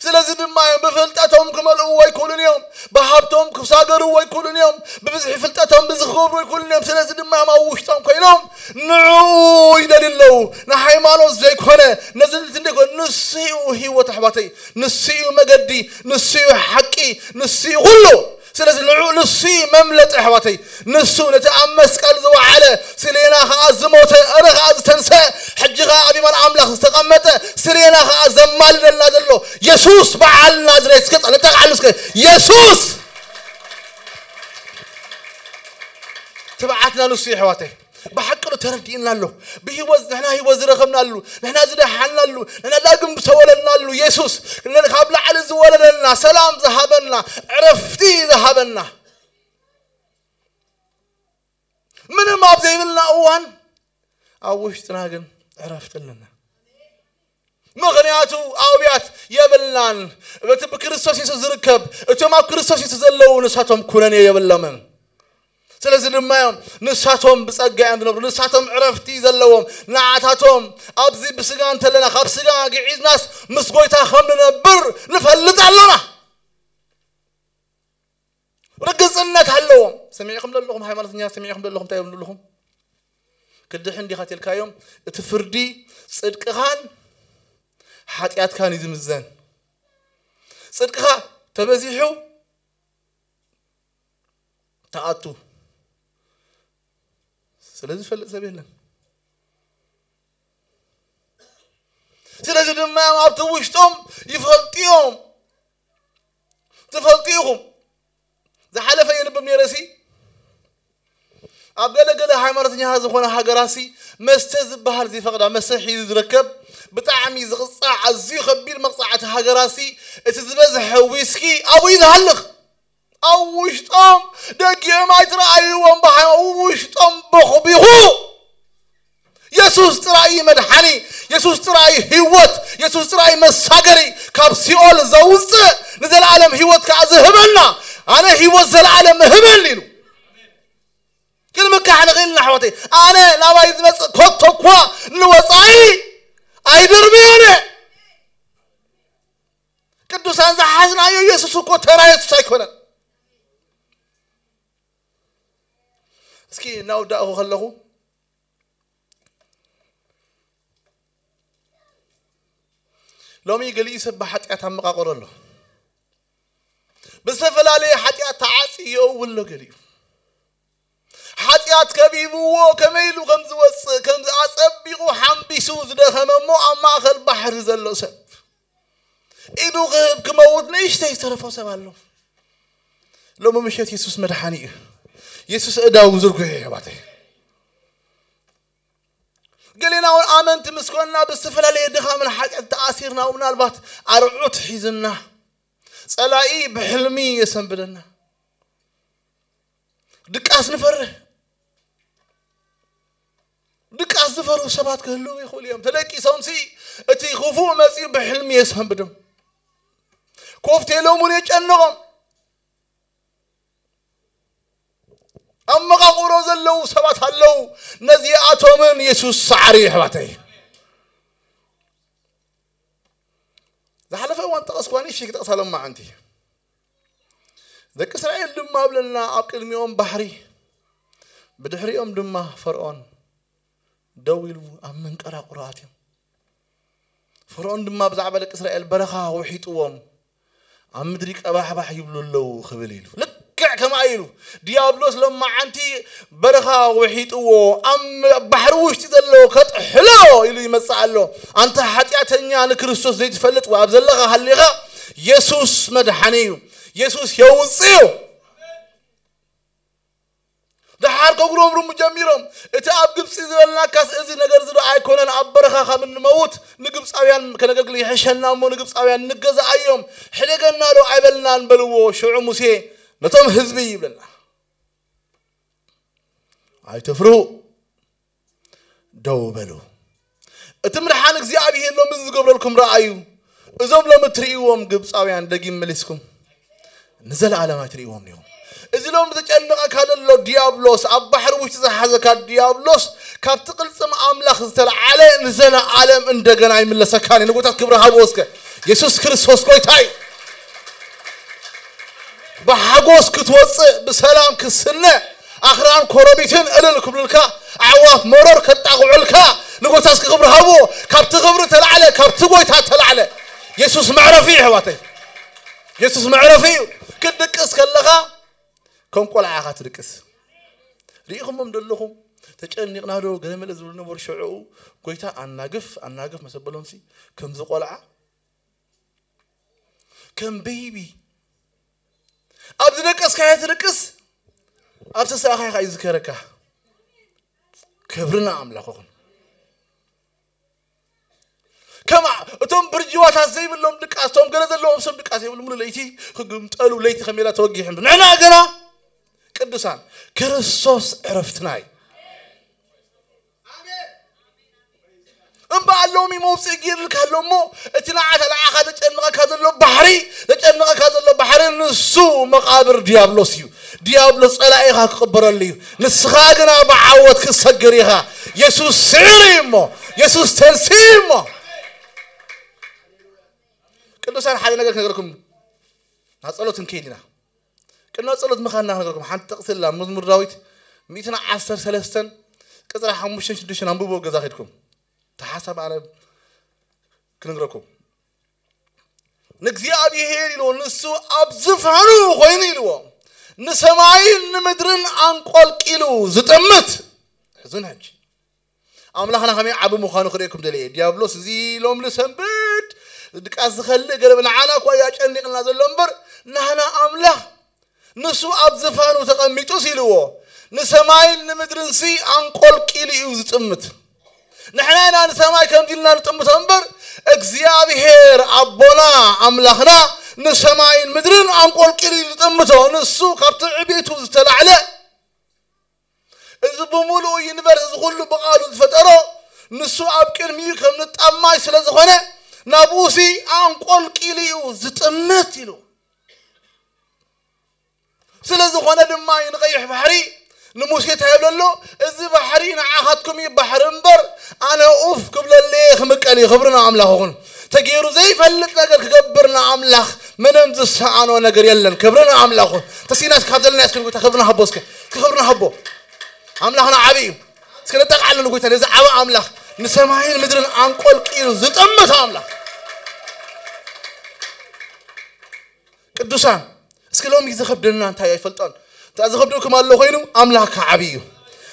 ስለዚ ድማ እዮም ብፍልጠቶም ክመልእዎ ኣይክእሉን እዮም፣ ብሃብቶም ክሳገርዎ ኣይክእሉን እዮም፣ ብብዝሒ ፍልጠቶም ብዝኽብሩ ኣይክእሉን እዮም። ስለዚ ድማ እዮም ኣብ ውሽጦም ኮይኖም ንዕኡ ይደልዩ ኣለዉ። ንሃይማኖት ዘይኮነ ነዚ ዘይኮነ ንሱ እዩ ህይወት ኣሕዋተይ፣ ንሱ እዩ መገዲ፣ ንሱ እዩ ሓቂ፣ ንሱ እዩ ኩሉ። ስለዚ ንዕኡ ንሱ እዩ መምለጢ ኣሕዋተይ። ንሱ ነቲ ኣብ መስቀል ዝወዓለ ስሌና ከኣ ዝሞተ እረ ከኣ ዝተንሰ ሕጂ ከኣ ኣብ የማን ኣምላኽ ዝተቐመጠ ስሌና ከኣ ዘማልደልና ዘሎ የሱስ በዓል ናዝሬት እስከ ጸለተ ቃል እስከ የሱስ ትብዓትና ንሱ እዩ ኣሕዋተይ። ብሓቂ ዶ ተረዲእና ኣሎ? ብህይወት ንሕና ህይወት ዝረኸብናሉ ንሕና ዝደሓናሉ ንሕና ዳግም ዝተወለድናሉ የሱስ ካብ ላዕሊ ዝወለደልና ሰላም ዝሃበና ዕረፍቲ ዝሃበና ምንም ኣብ ዘይብልና እዋን ኣብ ውሽጥና ግን ዕረፍቲ ኣለና። ምኽንያቱ ኣውያት የብልናን። እቲ ብክርስቶስ የሱስ ዝርከብ እቶም ኣብ ክርስቶስ የሱስ ዘለዉ ንሳቶም ኩነኔ የብሎምን። ስለዚ ድማ እዮም ንሳቶም ብጸጋ እዮም ዝነብሩ፣ ንሳቶም ዕረፍቲ ዘለዎም። ንዓታቶም ኣብዚ ብስጋ እንተለና ካብ ስጋ ግዒዝናስ ምስ ጎይታ ከም ንነብር ንፈልጥ ኣሎና። ርግጽነት ኣለዎም። ሰሚዕኹም ዘለኹም ሃይማኖተኛ ሰሚዕኹም ዘለኹም እንታይ እዮም ዘለኹም? ክድሕን ዲኻ ተልካዮም እቲ ፍርዲ ጽድቅኻን ሓጢኣትካን እዩ ዝምዘን። ጽድቅኻ ተበዚሑ ተኣቱ። ስለዚ ዝፈልጥ ሰብ የለን። ስለዚ ድማ ኣብቲ ውሽጦም ይፈልጡ እዮም። ትፈልጡ ኢኹም። ዝሓለፈ የንብብ ነይረ ሲ ኣብ ገለገለ ሃይማኖተኛ ዝኾነ ሃገራሲ መስተ ዝበሃል ዘይፈቕዳ መስተ ሒዙ ዝርከብ ብጣዕሚ ዝቕፃዕ ኣዝዩ ከቢድ መቕፃዕቲ ሃገራሲ እቲ ዝበዝሐ ዊስኪ ኣብኡ እዩ ዝሃልኽ። ኣብ ውሽጦም ደጊኦም ኣይትረኣይዎም ብሃይማ ውሽጦም በኹቢኹ የሱስ ጥራይ እዩ መድሓኒ። የሱስ ጥራይ እዩ ህይወት። የሱስ ጥራይ እዩ መሳገሪ ካብ ሲኦል ዘውፅእ ንዘለኣለም ህይወት ከዓ ዝህበና ኣነ ህይወት ዘለኣለም እህበኒ ኢሉ ክንምካሕ ንኽእል ኢና ኣሕዋተይ። ኣነ ናባይ ዝመፅእ ኮቶ እኳ ንወፃኢ ኣይድርብዮን እየ። ቅዱሳን ዝሓዝናዮ የሱስ እኮ ተራ የሱስ ኣይኮነን። እስኪ እናወዳእኹ ከለኹ ሎሚ ገሊኡ ሰብ ብሓጢኣት ኣመቓቕሮ ኣሎ። ብዝተፈላለየ ሓጢኣት ተዓፅዩ የእውሎ ገሊኡ ሓጢኣት ከቢብዎ ከመይ ኢሉ ከም ዝወፅእ ከም ኣፀቢቑ ሓምቢሱ ዝደኸመ እሞ ኣብ ማእኸል ባሕሪ ዘሎ ሰብ ኢዱ ክህብ ክመውት ንእሽተይ ዝተረፎ ሰብ ኣሎ። ሎሚ ምሸት የሱስ መድሓኒ እዩ። የሱስ እዳው ዝርጉሕ እዩ ኣሕዋተይ። ገሌና እውን ኣመንቲ ምስ ኮንና ብዝተፈላለየ ድኻምን ሓጢኣት ተኣሲርና ምናልባት ኣርዑት ሒዝና ጸላኢ ብሕልሚ የሰንብደና። ድቃስ ንፈርህ። ድቃስ ዝፈርሁ ሰባት ክህልዉ ይኽእሉ እዮም። ተደቂሶምሲ እቲ ክፉእ መጺኡ ብሕልሚ የሰንብዶም። ኮፍቴሎም እውን የጨንቖም። ኣብ መቓቑሮ ዘለዉ ሰባት ኣለዉ። ነዚኣቶምን የሱስ ሰዓሪ የሕዋተይ። ዝሓለፈ እዋን ጠቐስኳ ንእሽተይ ክጠቕሳ ሎማዓንቲ። ደቂ እስራኤል ድማ ኣብለና ኣብ ቅድሚኦም ባሕሪ ብድሕሪኦም ድማ ፈርዖን ደው ኢሉ ኣብ መንቀራቑሮ ኣትዮም። ፈርኦን ድማ ብዛዕባ ደቂ እስራኤል በረኻ ውሒጥዎም ኣብ ምድሪ ቀባሕባሕ ይብሉ ኣለዉ ክብል ኢሉ። ልክዕ ከምኣ ኢሉ። ዲያብሎስ ሎማዓንቲ በረኻ ውሒጥዎ ኣብ ባሕሪ ውሽጢ ዘሎ ከጥሕሎ ኢሉ ይመጽእ ኣሎ። ኣንታ ሓጢኣተኛ ንክርስቶስ ዘይትፈልጥ ኣብ ዘለኻ ሃሊኻ የሱስ መድሓኒ እዩ። የሱስ የውጽእ እዩ። ደሓር ከጉረምርሙ ጀሚሮም። እቲ ኣብ ግብፂ ዝበልናካስ እዚ ነገር እዚ ዶ ኣይኮነን? ኣብ በረኻ ካብ እንመውት ንግብፃውያን ከነገልግል ይሕሸና እሞ ንግብፃውያን ንገዛኣዮም፣ ሕደገና ዶ ኣይበልናን? በልዎ። ሽዑ ሙሴ ነቶም ህዝቢ ይብለና፣ ኣይተፍርሁ፣ ደው በሉ። እቲ ምድሓን እግዚኣብሔር ሎሚ ዝገብረልኩም ረኣዩ። እዞም ሎሚ እትርእይዎም ግብፃውያን ደጊም መሊስኩም ንዘለኣለም ኣይትርእይዎም እዮም። እዚ ሎም ዘጨንቐካ ዘሎ ዲያብሎስ፣ ኣብ ባሕሪ ውሽጢ ዝሓዘካ ዲያብሎስ፣ ካብቲ ቅልጽም ኣምላኽ ዝተለዓለ ንዘለኣለም እንደገና ይምለሰካን እዩ። ንጎታት ክብሪ ሃብዎ እስከ። የሱስ ክርስቶስ ጎይታ እዩ። ብሓጎስ ክትወፅእ፣ ብሰላም ክትስነ፣ ኣኽራን ኮረቢትን እልል ክብሉልካ፣ ኣዕዋፍ መሮር ከጣቕዑልካ፣ ንጎታት ክብሪ ሃብዎ። ካብቲ ክብሪ ተላዕለ፣ ካብቲ ጎይታ ተላዕለ። የሱስ መዕረፊ እዩ ኣሕዋተይ። የሱስ መዕረፊ እዩ። ክትድቅስ ከለኻ ከም ቆልዓ ኢኻ ትድቅስ። ርኢኹሞም ዶ ኣለኹም? ተጨኒቕና ዶ ገለመለ ዝብሉ ነበሩ ሽዕኡ። ጎይታ ኣናግፍ ኣናግፍ መሰበሎምሲ ከምዚ ቆልዓ ከም ቤይቢ ኣብ ዝደቀስካዮ ትድቅስ፣ ኣብ ተሳእኻዮ ከዓ ይዝከረካ። ክብርና ኣምላኽ ይኹን። ከማ እቶም ብርጅዋታት ዘይብሎም ድቃስ፣ እቶም ገለ ዘለዎም ሰብ ድቃስ የብሉ፣ ሙሉ ለይቲ ክግምጠሉ፣ ለይቲ ከሜላ ተወጊሖም። ንሕና ገና ቅዱሳን፣ ክርስቶስ ዕረፍትና እዩ። እምበኣር ሎሚ መውፅኢ ገይርልካ ኣሎ እሞ፣ እቲ ንዓኻ ንዓኻ ዘጨንቐካ ዘሎ ባሕሪ፣ ዘጨንቐካ ዘሎ ባሕሪ ንሱ መቓብር ዲያብሎስ እዩ። ዲያብሎስ ጸላኢኻ ክቕበረሉ እዩ። ንስኻ ግና ብዓወት ክትሰግር ኢኻ። የሱስ ስዒሩ እዩ እሞ፣ የሱስ ተንሲኡ እዩ እሞ። ቅዱሳን፣ ሓደ ነገር ክነግረኩም፣ ናብ ጸሎት ክንከይድ ኢና። ቅድሚ ጸሎት ምኻድና ክነግረኩም ሓንቲ ጥቕሲ ኣላ። መዝሙር ዳዊት ሚእትን ዓሰርተ ሰለስተን ቅጽሪ ሓሙሽተን ሽዱሽተን ኣንብቦ ገዛ ኸድኩም። እቲ ሓሳብ ኣነ ክነግረኩም። ንእግዚኣብሔር ኢልዎ፣ ንሱ ኣብ ዝፋኑ ኮይኑ ኢልዎ፣ ንሰማይን ንምድርን ኣንቆልቂሉ ዝጥምት። ሕዝን ሕጂ ኣምላኽና ከመይ ዓቢ ምዃኑ ክርእየኩም ደልየ። ዲያብሎስ እዚ ሎም ንሰንብድ ድቃስ ዝኸልእ ገለ ንዓና እኳ እዩ ኣጨኒቕና ዘሎ እምበር፣ ናህና ኣምላኽ ንሱ ኣብ ዝፋኑ ተቐሚጡስ ኢልዎ፣ ንሰማይን ንምድርንሲ ኣንቆልቂሉ እዩ ዝጥምት። ንሕና ኢና ንሰማይ ከምዚ ኢልና ንጥምቶ እምበር፣ እግዚኣብሔር ኣቦና ኣምላኽና ንሰማይን ምድርን ኣንቆልቂሉ እዩ ዝጥምቶ። ንሱ ካብ ትዕቢቱ ዝተላዕለ፣ እዚ ብምሉኡ ዩኒቨርስ፣ እዚ ኩሉ ብቓሉ ዝፈጠሮ፣ ንሱ ኣብ ቅድሚኡ ከም ንጣብ ማይ ስለ ዝኾነ፣ ናብኡሲ ኣንቆልቂሉ እዩ ዝጥምት ኢሉ። ስለ ዝኾነ ድማ እዩ ንቐይሕ ባሕሪ ንሙሴ እንታይ ይብለሎ? "እዚ ባሕሪ ንዓኻትኩም እዩ ባሕሪ እምበር፣ ኣነ ኡፍ ክብለሉ እየ፣ ክምቀል እዩ። ክብሪ ንኣምላኽ ይኹን። ተገይሩ ዘይፈልጥ ነገር ክገብር ንኣምላኽ ምንም ዝሰኣኖ ነገር የለን። ክብሪ ንኣምላኽ ይኹን። ተሲናስ ካብ ዘለና እስኪ ንጎይታ ክብሪ ንሃቦ፣ እስኪ ክብሪ ንሃቦ። ኣምላኽና ዓቢ እዩ። እስኪ ነጠቓዕሎ ንጎይታ፣ ነዚ ዓቢ ኣምላኽ፣ ንሰማይን ምድርን ኣንቆልቂሉ ዝጠምት ኣምላኽ። ቅዱሳን፣ እስኪ ሎሚ ዝኸብደና እንታይ ኣይፈልጦን። እንታይ ዝኸብደኩም ኣሎ ኮይኑ፣ ኣምላኽካ ዓቢ እዩ።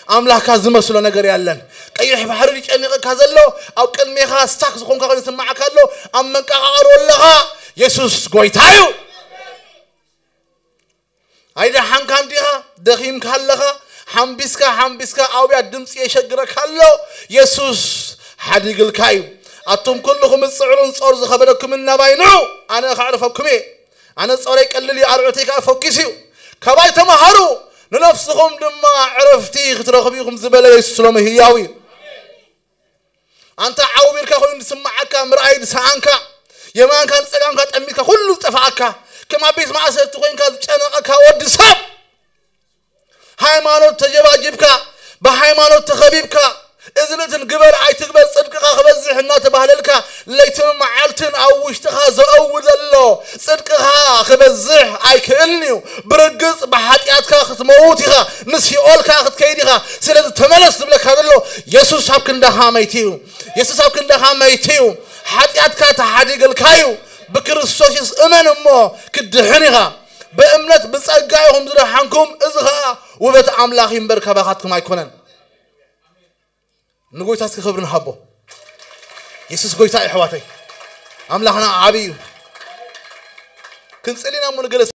ኣምላኽካ ዝመስሎ ነገር ያለን። ቀይሕ ባሕሪ ይጨንቐካ ዘሎ፣ ኣብ ቅድሜኻ ስታክ ዝኾንካ ኮይኑ ዝስማዓካ ኣሎ፣ ኣብ መንቃቓቕሮ ኣለኻ። የሱስ ጎይታ እዩ። ኣይደሓንካን ዲኻ? ደኺምካ ኣለኻ? ሓምቢስካ፣ ሓምቢስካ፣ ኣውያት ድምፂ የሸግረካ ኣሎ። የሱስ ሓዲግልካ እዩ። ኣቱም ኩልኹም እትፅዕሩን ጾር ዝኸበደኩምን ናባይ ንዑ፣ ኣነ ኸዕርፈኩም እየ። ኣነ ጾረይ ቀሊል እዩ፣ ኣርዑተይ ከዓ ፈኪስ እዩ። ካባይ ተምሃሩ፣ ንነፍስኹም ድማ ዕረፍቲ ክትረኽቡ ኢኹም ዝበለ የሱስ ሎሚ ህያው እዩ። ኣንታ ዓውቢርካ ኮይኑ ዝስምዓካ፣ ምርኣይ ዝሰኣንካ፣ የማንካ ንጸጋምካ ጠሚትካ ኩሉ ዝጠፍኣካ፣ ከም ኣብ ቤት ማእሰርቲ ኮይንካ ዝጨነቐካ ወዲ ሰብ፣ ሃይማኖት ተጀባጅብካ፣ ብሃይማኖት ተኸቢብካ፣ እዝንትን ግበር ኣይትግበር፣ ጽድቅኻ ክበዝሕ እናተባህለልካ፣ ለይትን መዓልትን ኣብ ውሽጥኻ ዘእውድ ዘሎ ጽድቅኻ ክበዝሕ ኣይክእልን እዩ። ብርግጽ ብሓጢኣትካ ክትመውት ኢኻ፣ ንሲኦል ከኣ ክትከይድ ኢኻ። ስለዚ ተመለስ ዝብለካ ዘሎ የሱስ ኣብ ክንዳኻ መይቲ እዩ። የሱስ ኣብ ክንዳኻ መይቲ እዩ። ሓጢኣትካ ተሓዲገልካ እዩ። ብክርስቶስ የሱስ እመን እሞ ክትድሕን ኢኻ። ብእምነት ብጸጋ ኢኹም ዝደሓንኩም፣ እዚ ኸኣ ውበት ኣምላኽ እዩ እምበር ካባኻትኩም ኣይኮነን። ንጎይታ እስኪ ክብሪ ንሃቦ። የሱስ ጎይታ እዩ ኣሕዋተይ። ኣምላኽና ዓቢ እዩ። ክንጽሊ ኢና እሞ ንገለ